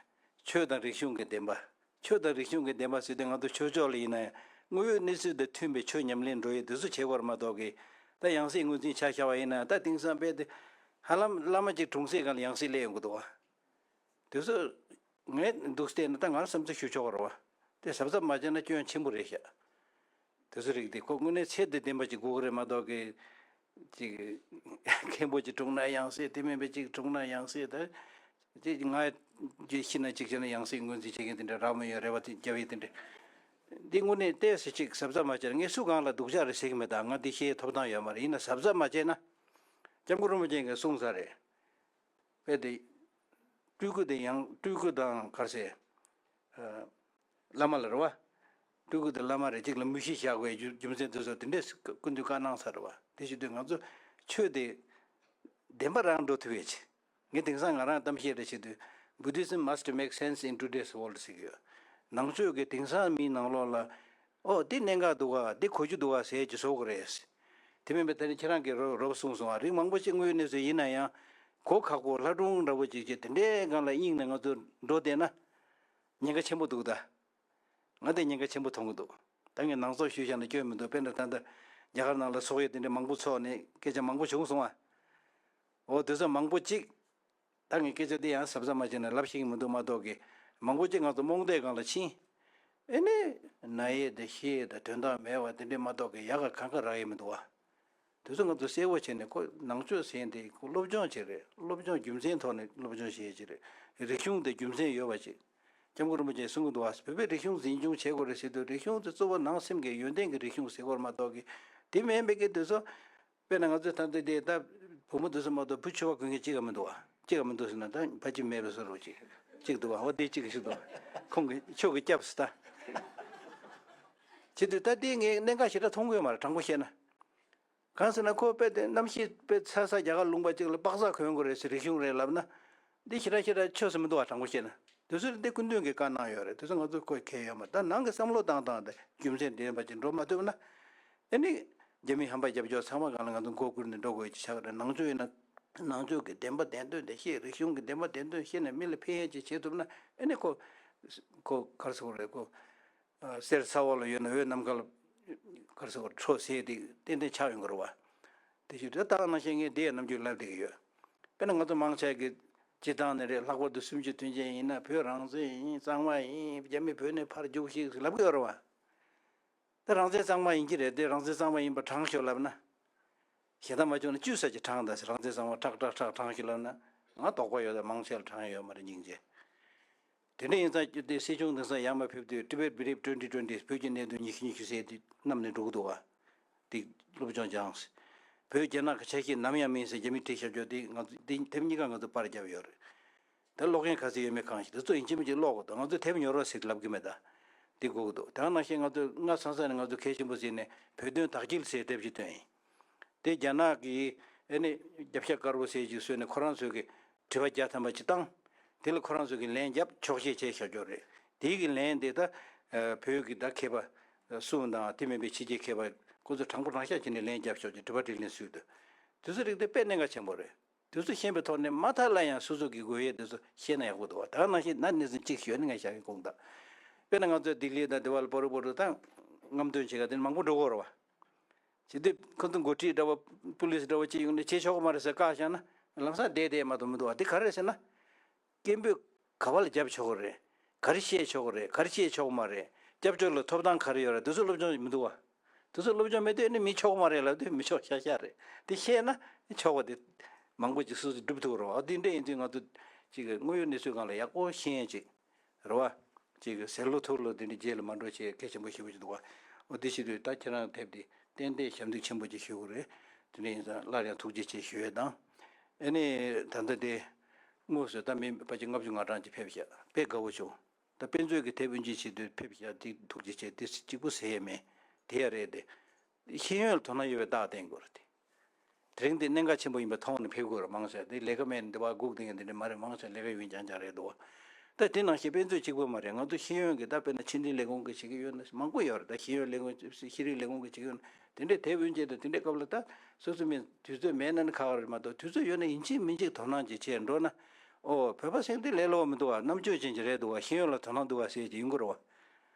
ཆོས་དང་རིག་གཞུང་གི་བདེན་པ། ཆོས་དང་རིག་གཞུང་གི་བདེན་པ་ཟེར་དུས་ང་ཚོ་ཆོས་ཕྱོགས་ལ་ཡིན་ན་ཡང་དངོས་ཡོད་གནས་ཚུལ་དང་མཐུན་པའི་ཆོས་ཉམས་ལེན་འགྲོ་ཡས་དེ་ཚོ་བྱེད་དགོས་རེད་མ་གཏོགས་ཀྱི། ད་ཡང་སྲིད་ངོས་འཛིན་ཆ་བཞག་པ་ཡིན་ན་ད་དེང་སང་དཔེ་དེ་ཧ་ལམ་བླ་མ་གཅིག་གྲོངས་སའི་སྒང་ལ་ཡང་སྲིད་སླེབས་ཡོང་གི་འདུག་བ། དེ་ཚོ་ངས་འདུག་བལྟས་ན་ད་ང་བསམ་ཚུལ་ཞུ་ཆོག་གི་རེད་བ། དེ་གཟབ་གཟབ་མ་བྱས་ན་སྐྱོན་ཆེན་པོ་རེད་ཤག་དེ་ཚོ་རིགས་དེ་ཁོ་དངོས་གནས་ཚད་དང་ལྡན་པ་ཅིག་དགོས་ཀྱི་རེད་མ་གཏོགས་ཀྱི། ཅིག་མཁན་པོ་ཅིག་གྲོངས་ན་ཡང་སྲིད། དེ་མིན་པའི་ཅིག་གྲོངས་ན་ཡང་སྲིད། ད་ཅིག་ང་རྒྱལ་ཤི་ན་ཅིག་བྱས་ན་ཡང་སྲིད་ངོས་འཛིན་བྱེད་མཁན་དེ་འདྲ་རག་མ་ཡོད་རེ་བ་དེ་རྒྱབ་ཡས་དེ་འདྲ། འདི་དངོས་གནས་ཏོག་ཙམ་ཅིག་གཟབ་གཟབ་མ་བྱས་ན། ངས་སུ་གང་ལ་སྡུག་ཅག་རེད་ཟེར་གྱི་མེད། ད་ང་འདི་བཤད་ཐོབ་ཐང་ཡོད་མ་རེད། ཡིན་ན་གཟབ་གཟབ་མ་བྱས་ན། སྐྱབས་མགོན་རིན་པོ་ཆེ་གིས་གསུངས་ས་རེད། དཔེ་དེ། སྤྲུལ་སྐུ་དེ་ཡང་སྤྲུལ་སྐུ་དང་ག་རེ་ཟེར། ཨ། བླ་མ་ལ་རེད་བ། སྤྲུལ་སྐུ་དང་བླ་མ་རེ་གཅིག་ལ་མི་གཤིས་བཞག་དགོས་རྒྱུ་རྒྱུ་མཚན་དེ་ཚོ་དེ་འདྲས་སྐུ་མདུན་བཀའ་གནང་ས་རེད་བ། དེ་བྱེད་དུས་ང་ཚོ་ཆོས་དེ་བདེན་པ་རང་འགྲོ་ཐུབ་ཡས་ཆེད། ངས་དེང་སང་ང་རང་གཏམ་བཤད་རེ་བྱེད་དུས། Buddhism must make sense in today's world ཟེར་གྱི་ཡོད། ནང་ཆོས་ཀྱི་དེང་སང་མིའི་ནང་ལོགས་ལ། ཨོ་འདི་གནད་འགག་འདུག་ག་འདི་གོ་རྒྱུ་འདུག་ག་ཟེར་གྱི་བཟོ་དགོས་རེད། དེ་མིན་པའི་ད་ནི་ཁྱེད་རང་གིས་རོབ་རོབ་གསུངས་སོང་ང་། རིགས་མང་པོ་ཅིག་དངོས་ཡོད་གནས་ཚུལ་ཡིན་ན་ཡང་། གོ་ཁག་པོ་ལྷ་སྒྲུང་འདྲ་པོ་ཅིག་བྱས་དེ་འདྲའི་སྒང་ལ་དབྱིངས་ནས་ང་ཚོ་འགྲོ་བསྡད་ན། ཉེན་ཁ་ཆེན་པོ་འདུག་ད། ང་དེ་ཉེན་ཁ་ཆེན་པོ་མཐོང་གི་འདུག་ད་ངས་ནང་ཚོགས་ཞུས་བཞག་ན་སྐྱོན་མི་འདུག་དཔེར་ན་ད་ལྟ་རྒྱ་གར་ནང་ལ་ཚོགས་ཡིག་དེ་འདྲ་མང་པོ་ཚོགས་ནས་སྐད་ཆ་མང་པོ་བྱུང་སོང་ང་། འོ་དེ་ཚོ་མང་པོ་ཅིག་ད་ངས་སྐད་ཆ་འདི་ཡང་གཟབ་གཟབ་མ་བྱས་ན་ལབ་ཤེས་ཀྱི་མི་འདུག་མ་གཏོགས་ཀྱི། མང་པོ་ཅིག་ང་ཚོ་རྨོངས་དད་སྒང་ལ་ཕྱིན། ཨེ་ནས་ན་ཡས་དང་ཤི་ཡས་དང་དོན་དག་མེད་པ་དེ་འདྲས་མ་གཏོགས་ཀྱི་ཡག་ག་གང་ག་རག་ཡས་མི་འདུག་བ། དེ་ཚོ་ང་ཚོ་གསལ་པོ་བྱས་ནས་ཁོ་ནང་ཆོས་ཟེར་འདི་ཁོ་སློབ་སྦྱོང་བྱེད་རེད། སློབ་སྦྱོང་རྒྱུ་མཚན་ཐོག་ནས་སློབ་སྦྱོང་བྱེད་ཡས་ཅིག་རེད། རིག་གཞུང་དེ་རྒྱུ་མཚན་ཡོད་པ་ཅིག་སྐྱབས་མགོན་རིན་པོ་ཆེས་གསུང་གི་འདུག་བ། བོད་པའི་རིག་གཞུང་འཛིན་སྐྱོང་བྱེད་དགོས་རེད་ཟེར་དུས་རིག་གཞུང་དེ་གཙོ་བོ་ནང་སེམས་ཀྱི་ཡོན་ཏན་གྱི་རིག་གཞུང་ཟེར་དགོས་རེད་མ་གཏོགས་ཀྱི། དེ་མིན་པའི་གི་དེ་ཚོ། དཔེར་ན་ང་ཚོའི་ད་ལྟ་དེ་ད་བུ་མོ་དེ་ཚོ་མ་གཏོགས་བུ་ཆུང་བ་གོན་མཁན་གཅིག་ཀ་མི་འདུག་བ། གཅིག་ཀ་མི་འདུག་ཟེར་ན་ད་ཕ་གཅིག་མེད་པའི་བཟོ་འདྲ་ཅིག་གཅིག་འདུག་བ། འོ་དེ་གཅིག་གཅིག་འདུག་ཁོང་གི་ཁྱོད་ཀྱི་སྐྱབས་སུ་ད། བྱེད་དུས་ད་དེ་ངས་གནད་འགག་ཞེ་དྲག་མཐོང་གི་ཡོད་མ་རེད། དྲང་པོ་བཤད་ན། གང་ཟེར་ན་ཁོ་དཔེ་དེ་རྣམ་ཤེས་དཔེ་ཚ་ས་རྒྱ་གར་ལུང་པ་གཅིག་ལ་པགས་ཚག་གོན་དགོས་རེད་ཟེར་རིག་གཞུང་རེད་ལབ་ན། འདི་ཞེ་དྲག་ཞེ་དྲག་ཆོས་སུ་མི་འདུག་བ། དྲང་པོ་བཤད་ན། དེ་ཚོ་འདི་སྐུ་མདུན་གྱིས་བཀའ་གནང་ཡོད་རེད། དེ་ཚོ་ང་ཚོ་ཁོས་ཁྱེར་ཡོད་མ་རེད། ད་ནང་གི་བསམ་བློ་བཏང་སྟངས་དེ་རྒྱུ་མཚན་ལྡན་པ་ཅིག་འགྲོ་མ་ཐུབ་ན། ཨེ་ནི། རྒྱ་མི་ཧམ་པ་རྒྱབ་སྐྱོར་ཚང་མ་སྒང་ལ་ང་ཚོ་མགོ་སྒུར་ནས་འགྲོ་དགོས་ཀྱི་ཆགས་རེད། ནང་ཆོས་ཡིན་ན། ནང་ཆོས་ཀྱི་བདེན་པ་བདེན་དོན་དེ་ཤེས། རིག་གཞུང་གི་བདེན་པ་བདེན་དོན་ཤེས་ནས་མི་ལ་ཕན་ཡས་ཅིག་བྱེད་ཐུབ་ན། ཨེ་ནི་ཁོ། ཁོ་ག་རེ་ཟེར་དགོས་རེད་ཁོ། ཨ། གསེར་ས་འོག་ལ་ཡོད་ན་འོད་ནམ་མཁའ་ལ་ག་རེ་ཟེར་དགོས་རེད། འཕྲོ་ཟེར་དེ་ཏན་ཏན་ཆགས་ཡོང་གི་རེད་བ། དེ་བཞིན་དུ་ད་ནང་བཞིན་ངས་དེ་ཡང་ནམ་རྒྱུན་ལབ་བསྡད་ཀྱི་ཡོད། དཔེར་ན་ང་ཚོ་མང་ཆེ་གི་སྤྱི་བཏང་ནས་རེད། ལྷག་པར་དུ་སུམ་ཅུ་དོན་ཅན་ཡིན་ན་བོད་རང་བཙན་ཡིན། གཙང་མ་ཡིན། རྒྱ་མི་བོད་ནས་ཕར་རྒྱུགས་ཤིག་ལབ་ཀྱི་ཡོད་རེད་བ། ད་རང་བཙན་གཙང་མ་ཡིན་གྱི་རེད་དེ། རང་བཙན་གཙང་མ་ཡིན་པ་དྲངས་ཤོག་ལབ་ན། ཞེ་དྲག་མ་བྱུང་ན་བཅུ་ཙམ་ཅིག་དྲངས་དང་ཟེར། རང་བཙན་གཙང་མ་ཁྲག་ཁྲག་ཁྲག་དྲངས་ཤོག་ལབ་ན། ང་དོགས་པ་ཡོད་ད། མང་ཆེ་ལ་དྲངས་ཡོད་མ་རེད་སྙིང་རྗེ། དེ་འདྲ་ཡིན་ཙང་དེ་སྲིད་སྐྱོང་དེང་སང་ཡར་མར་ཕེབས་དུས་Tibet Believe twenty twenty བོད་ཀྱི་གནད་དོན་ཉི་ཤུ་ཉི་ཤུ་ཟེར་དེ་བསྣམས་ནས་འགྲོ་གི་འདུག་བ། དེ་སློབ་སྦྱོང་སྦྱངས། བོད་རྒྱ་ནག་གི་ཆ་ཤས་ནམ་ཡང་མིན་ཟེར་རྒྱ་མིས་བྲིས་བཞག་རྒྱུ་དེ་ང་ཚོ་དེ་དེབ་གཉིས་ཀ་ང་ཚོ་པར་བརྒྱབ་ཡོད་རེད། ད་ཀློག་མཁན་ག་ཚོད་ཡོད་མེད་གང་ཤེས། དེ་ཚོ་ཡིན་གཅིག་མིན་གཅིག་ཀློག་དགོས་འདུག་ང་ཚོས་དེབ་ཉོ་རོགས་ཟེར་ལབ་གི་མེད་ད། དེ་དགོས་ཀྱི་འདུག་དེ་ག་ནང་བཞིན་ང་ཚོས་སྔ་ས་ས་ནས་ང་ཚོ་གལ་ཆེན་པོ་ཟེར་ནས་བོད་དོན་དག་སྐྱེལ་ཟེར་དེབ་ཅིག་བཏོན་ཡིན། དེ་རྒྱ་ནག་གིས་ཨེ་ནི་རྒྱབ་ཤ་དཀར་པོ་ཟེར་ཅིག་བཟོས་ནས་ཁོ་རང་ཚོས་ཀྱི་དྲི་བ་བརྒྱ་ཐམ་པ་ཅིག་བཏང་། དེ་ལ་ཁོ་རང་ཚོས་ཀྱི་ལན་བརྒྱབ་ཆོག་ཤེས་བྱས་བཞག་རྒྱུ་རེད། དེའི་གི་ལན་དེ་ད་བོད་ཀྱི་ད་མཁས་པ་གསུམ་དང་དེ་མིན་པའི་ཕྱི་རྒྱལ་མཁས་པ་ཁོ་ཚོ་དྲང་པོ་དྲང་བཞག་བྱས་ནས་ལན་བརྒྱབ་ཆོག་ཅིག་དྲི་བ་དྲིས་ལན་སུས་འདུག་དེ་ཚོ་རིགས་དེ་དཔེ་གནད་འགག་ཆེན་པོ་རེད། དེ་ཚོ་ཤེས་པའི་ཐོག་ནས་མ་མཐའ་ལ་ཡང་སོ་སོ་གི་དགོས་ཡས་དེ་ཚོ་ཤེས་ན་ཡག་པོ་འདུག་བ། ད་ག་ནང་བཞིན་ན་གནས་ཚུལ་གཅིག་ཞུས་ནས་ངས་བཞག་གི་དགོངས་དག་དཔེར་ན་ང་ཚོ་ལྡི་ལི་དང་དེ་བ་ལ་པོ་རུ་པོ་རུ་དང་རྔམ་སྟོན་བྱེད་ག་དེ་མང་པོ་འགྲོ་གི་ཡོད་རེད་བ། བྱེད་དུས་ཁོ་ཚོ་འགོ་ཁྲིད་འདྲ་བོ་པུ་ལིས་འདྲ་བོ་ཅིག་ཡོང་ནས་བྱེད་ཆོག་གི་མ་རེད་ཟེར་བཀག་བཞག་ན་ལམ་སང་བསྡད་བསྡད་མ་གཏོགས་མི་འདུག་བ། དེ་ག་རེ་རེད་ཟེར་ན། སྐད་འབོད་ག་བ་ལ་རྒྱབ་ཆོག་གི་རེད། ག་རེ་བཤད་ཆོག་གི་རེད། ག་རེ་བཤད་ཆོག་གི་མ་རེད། སྐྱབས་བཅོལ་ལ་ཐོབ་ཐང་ག་རེ་ཡོད་རེད། དེ་ཚོ་སློབ་སྦྱོང་མི་འདུག་བ། དེ་ཚོ་སློབ་སྦྱོང་མེད་དུས་ནི་མི་ཆོག་མ་རེད་ལབ་དུས་མི་ཆོག་ཤག་ཤག་རེད། དེ་ཤེས་ན་ཆོག་པ་དེ་མང་པོ་ཅིག་སོ་སོ་སྒྲུབ་ཐུབ་རོགས། འདི་འདྲ་ཡིན་དུས་ང་ཚོ་ཅིག་དངོས་ཡོད་གནས་ཚུལ་སྒང་ལ་ཡག་པོ་ཤེས་ཡས་ཅིག་རེད་བ། ཅིག་ཟེར་ལོ་ཐོར་ལོ་དེ་འདྲ་རྗེས་ལ་མ་འགྲོ་ཆེད་གལ་ཆེན་པོ་ཞེ་པོ་ཅིག་འདུག་བ། འོ་དེ་བྱེད་དུས་ད་ཁྱེད་རང་ཕེབས་ཏེ་ཏན་ཏན་ཞབས་འདེགས་ཆེན་པོ་ཅིག་ཞུ་དགོས་རེད། དེ་འདྲ་ཡིན་ཙང་སླར་ཡང་ཐུགས་རྗེ་ཆེ་ཞུ་ཡས་དང་། ཨ་ནི་ད་ལྟ་དེ་དངོས་སུ་ད་མི་ཕལ་ཆེར་ལྔ་བཅུ་ང་གྲངས་ཅིག་ཕེབས་ཤག་དཔེ་དགའ་བོ་བྱུང་། ད་དཔེ་མཛོད་ཀྱི་དེབ་དབུ་འབྱེད་བྱེད་དུས་ཕེབས་ཤག་དེ་ཐུགས་རྗེ་ཆེ། དེ་གཅིག་པུ་ཟེར་ཡས་མེད། དེ་ཡ་རེད་དེ། ཤེས་ཡོན་ལ་དོ་སྣང་ཡོད་པའི་རྟགས་བསྟན་དགོས་རེད་དེ། དེ་རིང་འདི་གནད་འགག་ཆེན་པོ་ཡིན་པ་མཐོང་ནས་ཕེབས་དགོས་རེད། མང་ཆེ་དེ་ལས་ཀ་མེད་ནས་འདི་བ་སྒུག་བསྡད་མཁན་དེ་འདྲ་མ་རེད། མང་ཆེ་ལས་ཀ་ཡོད་མཁན་རྐྱང་རྐྱང་རེད་འདུག་བ། ད་དེ་ནང་བཞིན་དཔེ་མཛོད་གཅིག་པུ་མ་རེད། ང་ཚོ་ཤེས་ཡོན་གྱི་ད་དཔེར་ན་ཕྱི་འབྲེལ་ལས་ཁུངས་ཀྱི་བྱེད་ཀྱི་ཡོད་ན་མང་པོ་ཡོད་རེད། ད་ཤེས་ཡོན་ལས་ཁུངས་ཤེས་རིག་ལས་ཁུངས་ཀྱི་བྱེད་ཀྱི་ཡོད་ན་དེ་འདྲའི་དེབ་དབུ་འབྱེད་དང་དེ་འདྲའི་སྐབས་ལ་ད་སོ་སོ་མི་དུས་ཚོད་མེད་ན་ནི་ཁག་རེད་མ་གཏོགས་དུས་ཚོད་ཡོད་ན་ཡིན་གཅིག་མིན་གཅིག་དོ་སྣང་ཅིག་བྱས་འགྲོ་ན། ཨོ་བོད་པ་ཟེར་མཁན་དེ་ལས་སླ་བོ་མི་འདུག་བ། རྣམ་དཔྱོད་ཅན་ཅིག་རེད་འདུག་བ། ཤེས་ཡོན་ལ་དོ་སྣང་འདུག་བ་ཟེར་གྱི་ཡོང་གི་རེད་བ།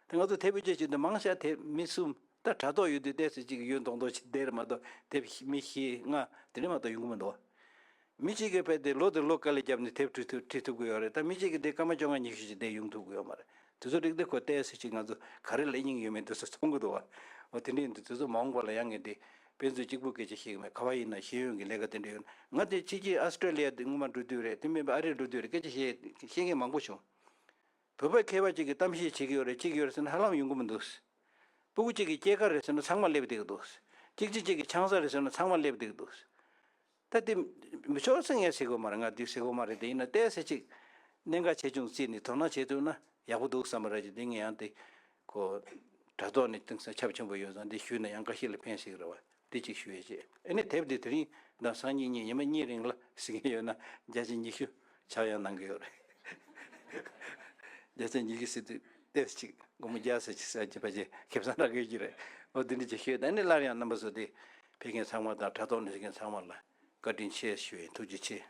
དེ་ང་ཚོ་དེབ་དབུ་འབྱེད་བྱེད་དུས་མང་ཆེ་བ་དེབ་མི་གསུམ། ད་དྲ་ཐོག་ཡོད་དུས་ཏོག་ཙམ་ཅིག་ཡོད་མདོག་མདོག་ཅིག་བསྡད་རེད་མ་གཏོགས་དེབ་མི་བཞི་ལྔ་དེ་འདྲ་མ་གཏོགས་ཡོང་གི་མི་འདུག་བ། མི་གཅིག་གིས་དཔེ་དེ་ལོ་དང་ལོ་དཀའ་ལས་བརྒྱབ་ནས་དེབ་བྲིས་ཐུབ་བྲིས་ཐུབ་ཀྱི་ཡོད་རེད། ད་མི་གཅིག་གིས་དེ་སྐར་མ་བཅོ་ལྔ་ཉི་ཤུ་ཅིག་བསྡད་ཡོང་ཐུབ་ཀྱི་ཡོད་མ་རེད། དེ་ཚོ་རིགས་དེ་ཁོ་ཏོག་ཙམ་ཅིག་ང་ཚོ་ག་རེ་ལ་སྙིང་ཡོད་མེད་དེ་ཚོ་མཐོང་གི་འདུག་བ། འོ་དེ་འདྲ་ཡིན་དུས་དེ་ཚོ་མ་འོངས་པ་ལ་ཡང་ངས་དེ་དཔེ་མཛོད་གཅིག་པུ་སྐད་ཆ་བཤད་ཀྱི་མེད། ག་བ་ཡིན་ན་ཤེས་ཡོན་གྱི་ལས་ཀ་དེ་འདྲ་ཡོད་ན། ང་དེ་ཕྱི་རྒྱལ་ཨ་སི་ཀྲེ་ལི་ཡ་དེ་སྔོན་མ་འགྲོ་དུས་རེད། དེ་མིན་པ་ཨ་རིར་འགྲོ་དུས་རེད། སྐད་ཆ་བཤད་བཤད་མཁན་མང་པོ་བྱུང་། བོད་པ་མཁས་པ་ཅིག་གིས་གཏམ་བཤད་བྱེད་ཀྱི་ཡོད་རེད། ཅིག་ཡོད་རེད་ཟེར་ན་ཧ་ལམ་ཡོང་གི་མི་འདུག་སྤུ་གུ་གཅིག་གིས་སྐྱེས་སྐར་རེད་ཟེར་ན་ཚང་མ་སླེབས་བསྡད་ཀྱི་འདུག་གཅིག་གཅིག་གཅིག་གིས་ཆང་ས་རེད་ཟེར་ན་ཚང་མ་སླེབས་བསྡད་ཀྱི་འདུག་ད་དེ་མི་ཆོག་ཟེར་ངས་ཟེར་གི་ཡོད་མ་རེད། ང་དེ་ཟེར་གི་ཡོད་མ་རེད། དེ་ཡིན་ན་ཏོག་ཙམ་ཅིག་གནད་འགག་ཆེ་ཆུང་བརྩིས་ནས་དོ་སྣང་བྱེད་ཐུབ་ན་ཡག་པོ་འདུག་བསམ་པ་རེད། ཅིག་དེ་ངས་ཡང་དེ་ཁོ་དྲ་ཐོག་ནས་གཏིང་ཟབ་ཁྱབ་ཆེན་པོ་ཡོད་ཙང་དེ་ཞུས་ན་ཡང་འགའ་ཤས་ལ་ཕན་སྲིད་ཀྱི་རེད་བ། དེ་གཅིག་ཞུ་ཡས་བྱས། ཨ་ནི་དེབ་འདི་དེ་རིང་དང་སང་ཉིན་གཉིས་ཉི་མ་གཉིས་རིང་ལ་ཟིན་གྱི་ཡོད་ན་བརྒྱ་ཆ་ཉི་ཤུ་ཆག་ཡང་གནང་གི་ཡོད་རེད། བརྒྱ་ཆ་ཉི་ཤུ་ཟེར་དུས་ཏོག་ཙམ་ཅིག་སྒོར་མོ་བརྒྱ་ཟེར་ཅིག་ཟེར་གྱི་ཕལ་ཆེར་ཁེ་བཟང་རག་གི་ཡོད་ཀྱི་རེད། འོ་དེ་འདྲ་ཅིག་ཤོད། ད་ནི་སླར་ཡང་རྣམ་པ་ཚོ་དེ་ཕེབས་མཁན་ཚང་མ་དང་དྲ་ཐོག་ནས་གཟིགས་མཁན་ཚང་མ་ལ་བཀའ་དྲིན་ཆེ་ཞུ་ཡིན། ཐུགས་རྗེ་ཆེ།